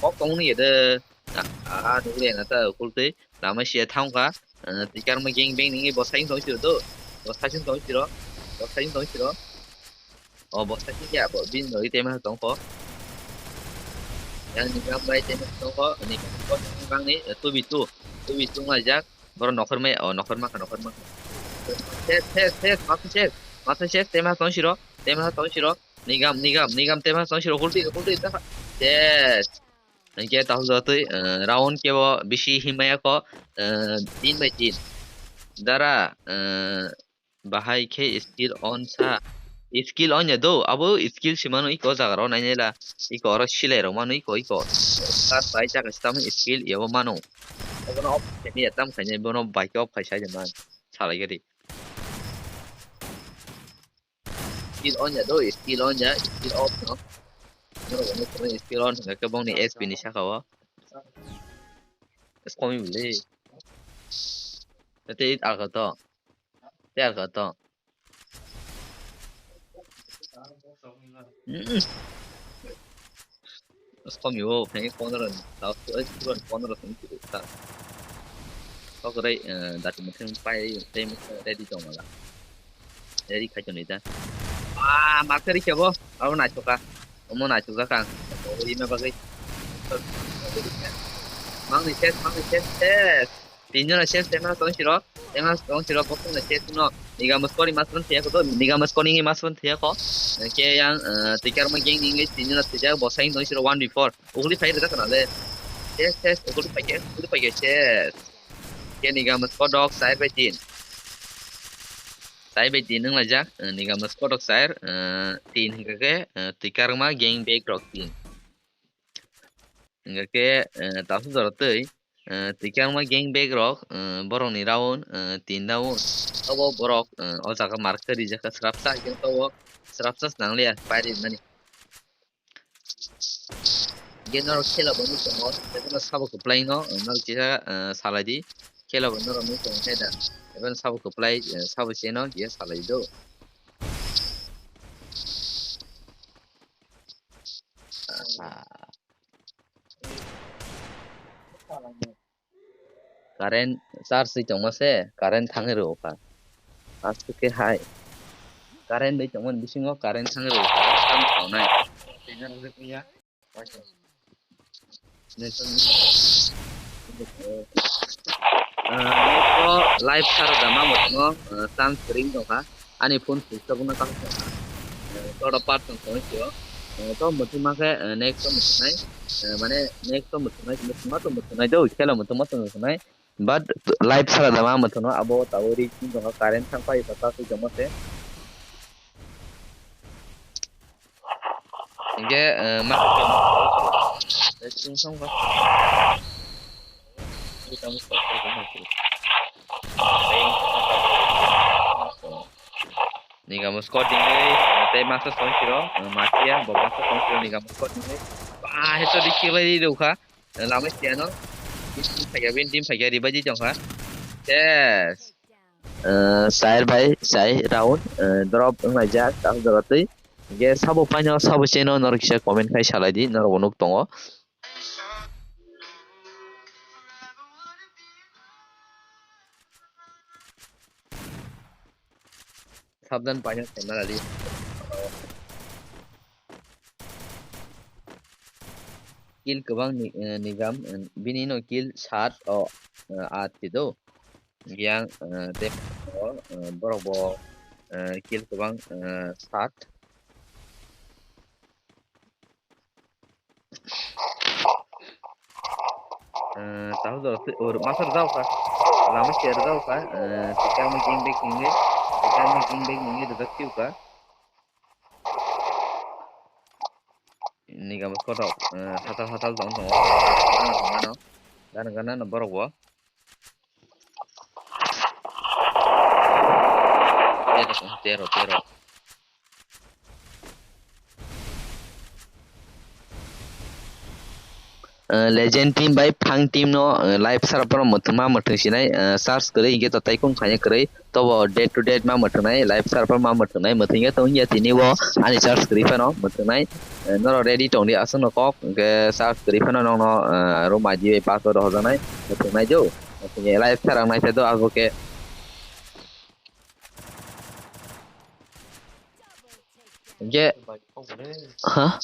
Kok tongni ede. Ah, ah, nugri na ta kultwi. Lama sia thangkha. Uh, tikan ma gang bang nini bo sain tong siro do. Bo sain tong siro. Bo sain tong siro. O bo sakhe ya, bo bini logi tema tongkho. Yang ni gam bai tema tongkho, ni gam ko bangni, eh, two v two, two v two wng laijak. Boro nokhor me, o nokhor makha, nokhor makha. Ses, ses, ses, masa ses, masa ses, tema tong siro, tema tong siro. Ni gam, ni gam, ni gam tema tong siro, hulti, hulti, ta. Ses. Hingke tahuk jotwi, eh, round kebo bisi himaya ko, eh, tin bai tin. Dara, eh, Bahai khe skill on sa. Skill on ya do, abo skill si mano iko jaga ro nai nai la. Iko oro silai rok mano iko, iko. Kar bai jaga si tamo skill yabo mano. Abono off khaini ya tam khaini bono bai khe off khai sai man. Salai gari. Skill on ya do, skill on ya, skill off no. Bono bono skill on hingke bongni S P ni saka o. Skomi bole. Tete it alka to. Tei alka to. Mm. Skomi o phai pondro ni. Tao tu ai tu pondro ni tu ta. Kok rai, eh, dati muthin pai tei muthin ready tong mala. Ready khai tong ni ta. Ah, makari kebo. Abo nai choka. Omo nai choka kang. Ori ma bagai. Mangni ses, mangni ses, ses. Tinjona ses tema tong siro, tema tong siro bokong na ses no. Niga muskori masman thiya ko, niga muskori ngi masman thiya ko. Ke yang, eh, tikar ma geng ngi tinjona thiya bo sain tong siro one v four. Ugli phai rida kana le. Ses, ses, ugli phai ke, ugli phai ke ses. Ke niga musko dok side by tin. Side by tin nang lajak, eh, niga musko dok side, eh, tin hingke, eh, tikar ma geng bag rok tin. Hingke, eh, tasu jora twi, eh, tikar ma gang bag rok, eh, borok ni round, eh, tin round. Obo borok, eh, o jaga mark khe rijak kha srapsa, hingke obo srapsa nang liya, pai ri mani. Hingke norok khela bo nung tongo, tei bono sabo kwplai no, eh, norok kisa, eh, salai di. Khela bo norok nung tongo khe da, ebono sabo kwplai, eh, sabo cheno, kisa salai do. Ah. Current charge twi tongma se, current thangwi rwo kha. Aswk khe hai. Current bai tongmani bisingo current thangwi rwo kha. Tamo tongnai. Ah, live sara da ma mo tongmo, ah, chance ring tong kha. Ani phone switch off wngna tamo tong kha. Eh, toda part tong tong sio. Eh, to muthung ma khe, eh, next to muthungnai. Eh, mane next to muthungnai, muthungma to muthungnai do, khela muthungma to muthungnai. But live sara da ma muthungno abo tabuk ring tong kha, current thang pai kha, ta swi tongma se. Hingke, eh, ma, eh, sing song ba. Niga mo squad dingwi, tei masa song siro, eh, makia, bo masa song siro niga mo squad dingwi. Ba, headshot di kill bai di rukha. Eh, lama siya no. Team phaikya, win team phaikya, revive di tongkha. Yes. Eh, side by side round, eh, drop wnglaijak, tak dorotwi. Hingke sabo paino, sabo cheno norok kisa comment khai salai di, norok bo nuk tongo. Sabdan paino khaima lali. Kill kwbang ni, eh, nigam, eh, bini no kill sat o, eh, at kido. Yang, eh, tei, eh, borok bo, eh, kill kwbang, eh, sat. Eh, tahuk jora twi, or, masa rwjak kha. Lama se rwjak kha. Eh, tikang ma ging bag hinwi, tikang ma ging bag hinwi rwjak phiu kha. Nigam kotor, eh, hatal hatal tong tongo. Gana gana no borok bo. Tero, tero, tero. uh, Legend team bai Phang team no, uh, live server o mwthangma mwthang sinai, uh, search kwrwi hinkhe to taikung khaina kwrwi. Tobo date to date ma mwthwngnai, live server ma mwthwngnai, mwthwngya tong ya tini bo ani search kwrwi phano mwthwngnai. Eh, norok ready tong di, aswkno kok, hinkhe search kwrwi phano nokno, eh, room I D bai password rohorjaknai, mwthwngnai do. Mwthwngya live serang naikhe do abo khe. Hinkhe, ha?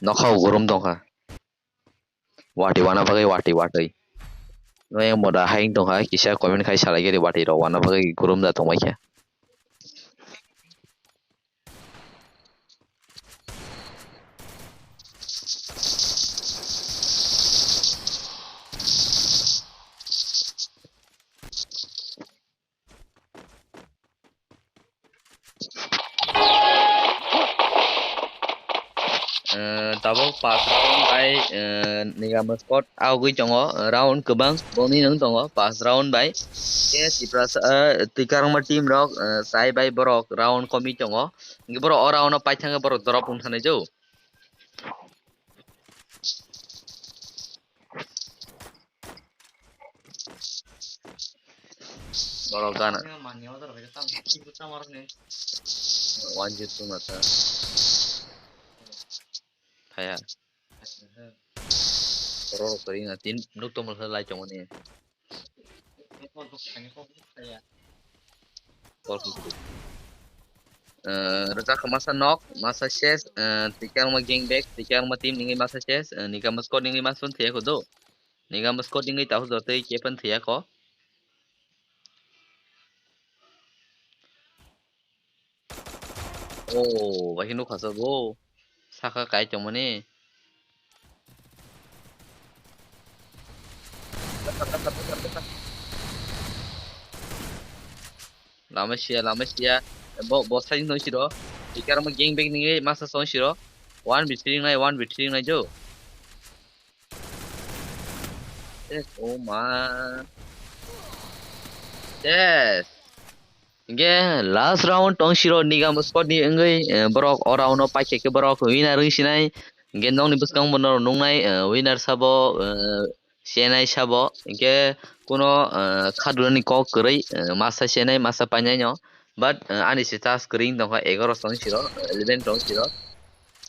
Nokha o gorom tongkha. Watwi wana bagwi watwi watwi. Noyang moda hai wng tongkha, kisa comment khai salai gari watwi rok wana bagwi gorom da tongbaikha. Eh, tabuk pas round bai, eh, Nigama squad augwi tongo, eh, round kwbang boni wng tongo pas round bai. Khe Tiprasa, eh, Tikarangma team rok, eh, sai bai borok round komwi tongo. Hinkhe borok o round o paithangkhe borok drop wng thangnaijao. Borok gana. One zero two mata. Thaya. Borok kwrwi na tin nuk tongmani lai tongmani. Bol khe kudu. Eh, rwchapkha masa nok, masa ses, eh, Tikarangma gang bag, Tikarangma team nini masa ses, eh, Nigama squad nini masa thaya kudu. Nigama squad nini tahu jotoi kepan thaya ko. Oh, bai nukha sa bo. Saka kai tongmani. Lama sia, lama sia. Bo, bo sai no siro. Tikarangma gang bag ni masa song siro. One v three nai, one v three nai jo. Yes, oh ma. Yes. Hinkhe last round tong siro Nigama squad ni wngwi, eh, borok o round o paikha khe borok winner wng sinai. Hinkhe nokni bwskango bo norok nuknai, eh, winner sabo, eh, chenai sabo. Hinkhe kuno, eh, khadulani kok kwrwi, eh, masa chenai, masa painai no. But, eh, ani se chance kwrwi wng tongkha, egaroh tong siro, eleven tong siro.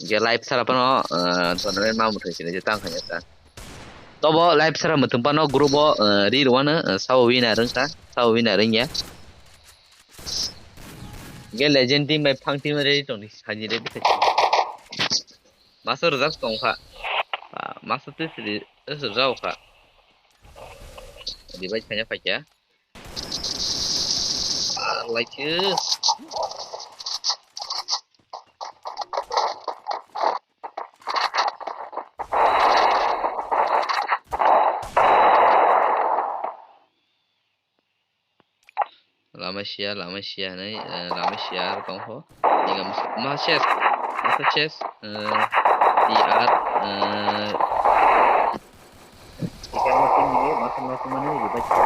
Hinkhe live sara phano, ah, tournament ma mwthang sini je tang khanya ta. Tobo live sara mwthang phano group o, ah, ri rwano, ah, sao winner wngkha, sao winner wngya. Hinkhe legend team bai phang team ready tongdi, hani ready khai. Masa rwjak tongkha. Ah, masa twi sri rwjak kha. Revive khanya phaikya. Ah, like you. Lama sia, lama sia hinwi, eh, lama sia aro tongkho. Nigam ma ses, ma ses, eh, T R, eh, T R ma sini, ma sini, ma sini, ma sini.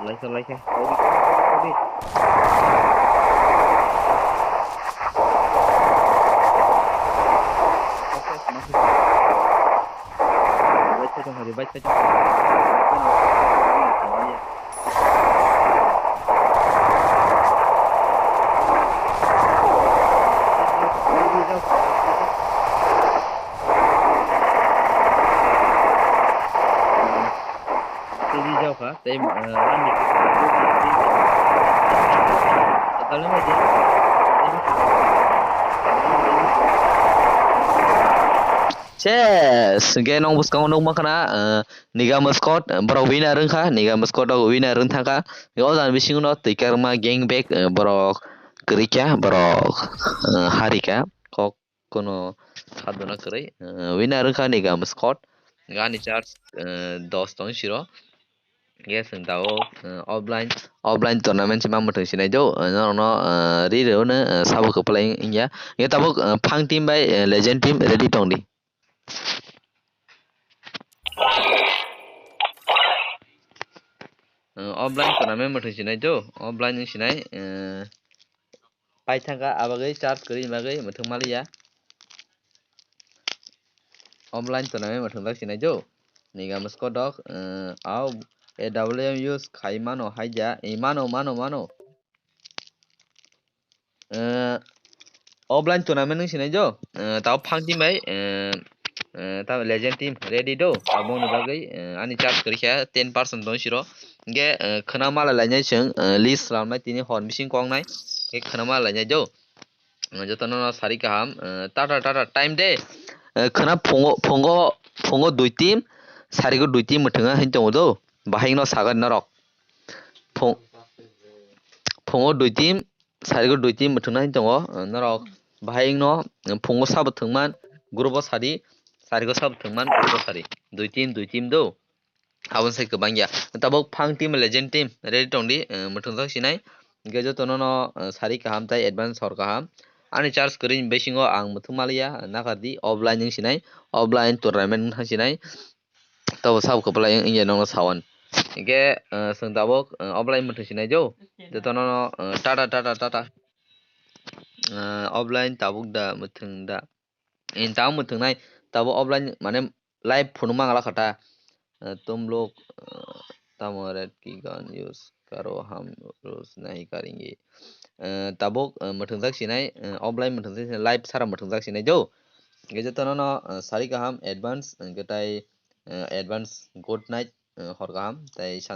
Laisa, laisa. Tadi, tadi. Laisa, laisa. Laisa, laisa. Ses, hwnkhe nong bwskango nukma khna, eh, Nigam squad, eh, borok winner wngkha, Nigam squad rok winner wng thangkha. O jani bisingo no twi karma gang bag, eh, borok kwrwikha, borok, eh, harikha. Kok kuno sadona kwrwi, eh, winner wngkha Nigam squad. Gani charge, eh, dos tong siro. Yes, ang tao, eh, offline, offline tournament se ma mwthang sinai do, eh, norokno, eh, ri rw no, eh, sabo kwplai wngya. Ye tabuk, eh, phang team bai, eh, legend team ready tong di. Offline tournament mwthang sinai do, offline wng sinai, eh, paithaka abagwi charge kwrwi bagwi mwthang maliya. Offline tournament mwthang jak sinai do. Niga musko dok, eh, au A W M use khai mano haija, eh, mano, mano, mano. Eh, offline tournament wng sinai jo, eh, tao phang team bai, eh, eh, tao legend team ready do, aboni bagwi, eh, ani charge kwrwi kha ten percent tong siro. Hingke, eh, khwna mala lainai chwng, eh, list ramnai tini hor bising kok nai, hingke khwna mala lainai jo. Eh, jotono no sari kaham, eh, tata, tata, time de, eh, khwna phungo, phungo, phungo dui team, sarigo dui team mwthwng hin tongo do, bahai no sagar norok. Phung-, phungo dui team, sarigo dui team mwthwngna hin tongo, eh, norok bahai no, eh, phungo sabo thwngman, group o sadi, sarigo sabo thwngman, group o sadi. Dui team, dui team do. Aboni sai kwbang ya. Tabuk phang team, legend team, ready tong di, eh, mwthwng jak sinai. Hingke jotono no, eh, sari kaham tai advance hor kaham. Ani charge kwrwi ni bisingo ang mwthwng maliya, nakar di, offline wng sinai, offline tournament wng thang sinai. Tabo sabo kwplai wng ya nokno sawan. Hingke, eh, chwng tabuk, eh, offline mwthwng sinai jo. Jotono no, eh, tata, tata, tata. Eh, offline tabuk da mwthwng da. Tamo mwthwngnai, tabo offline mane live phunukma ang lakha ta. Eh, tumluk, eh, tamo red key gun use karo ham rules nahi karingi. Eh, tabuk, eh, mwthwngjak sinai, eh, offline mwthwngjak sinai, live sara mwthwngjak sinai jo. Hingke jotono no, eh, sari kaham advance, hingke tai, eh, advance good night, eh, hor kaham, tai san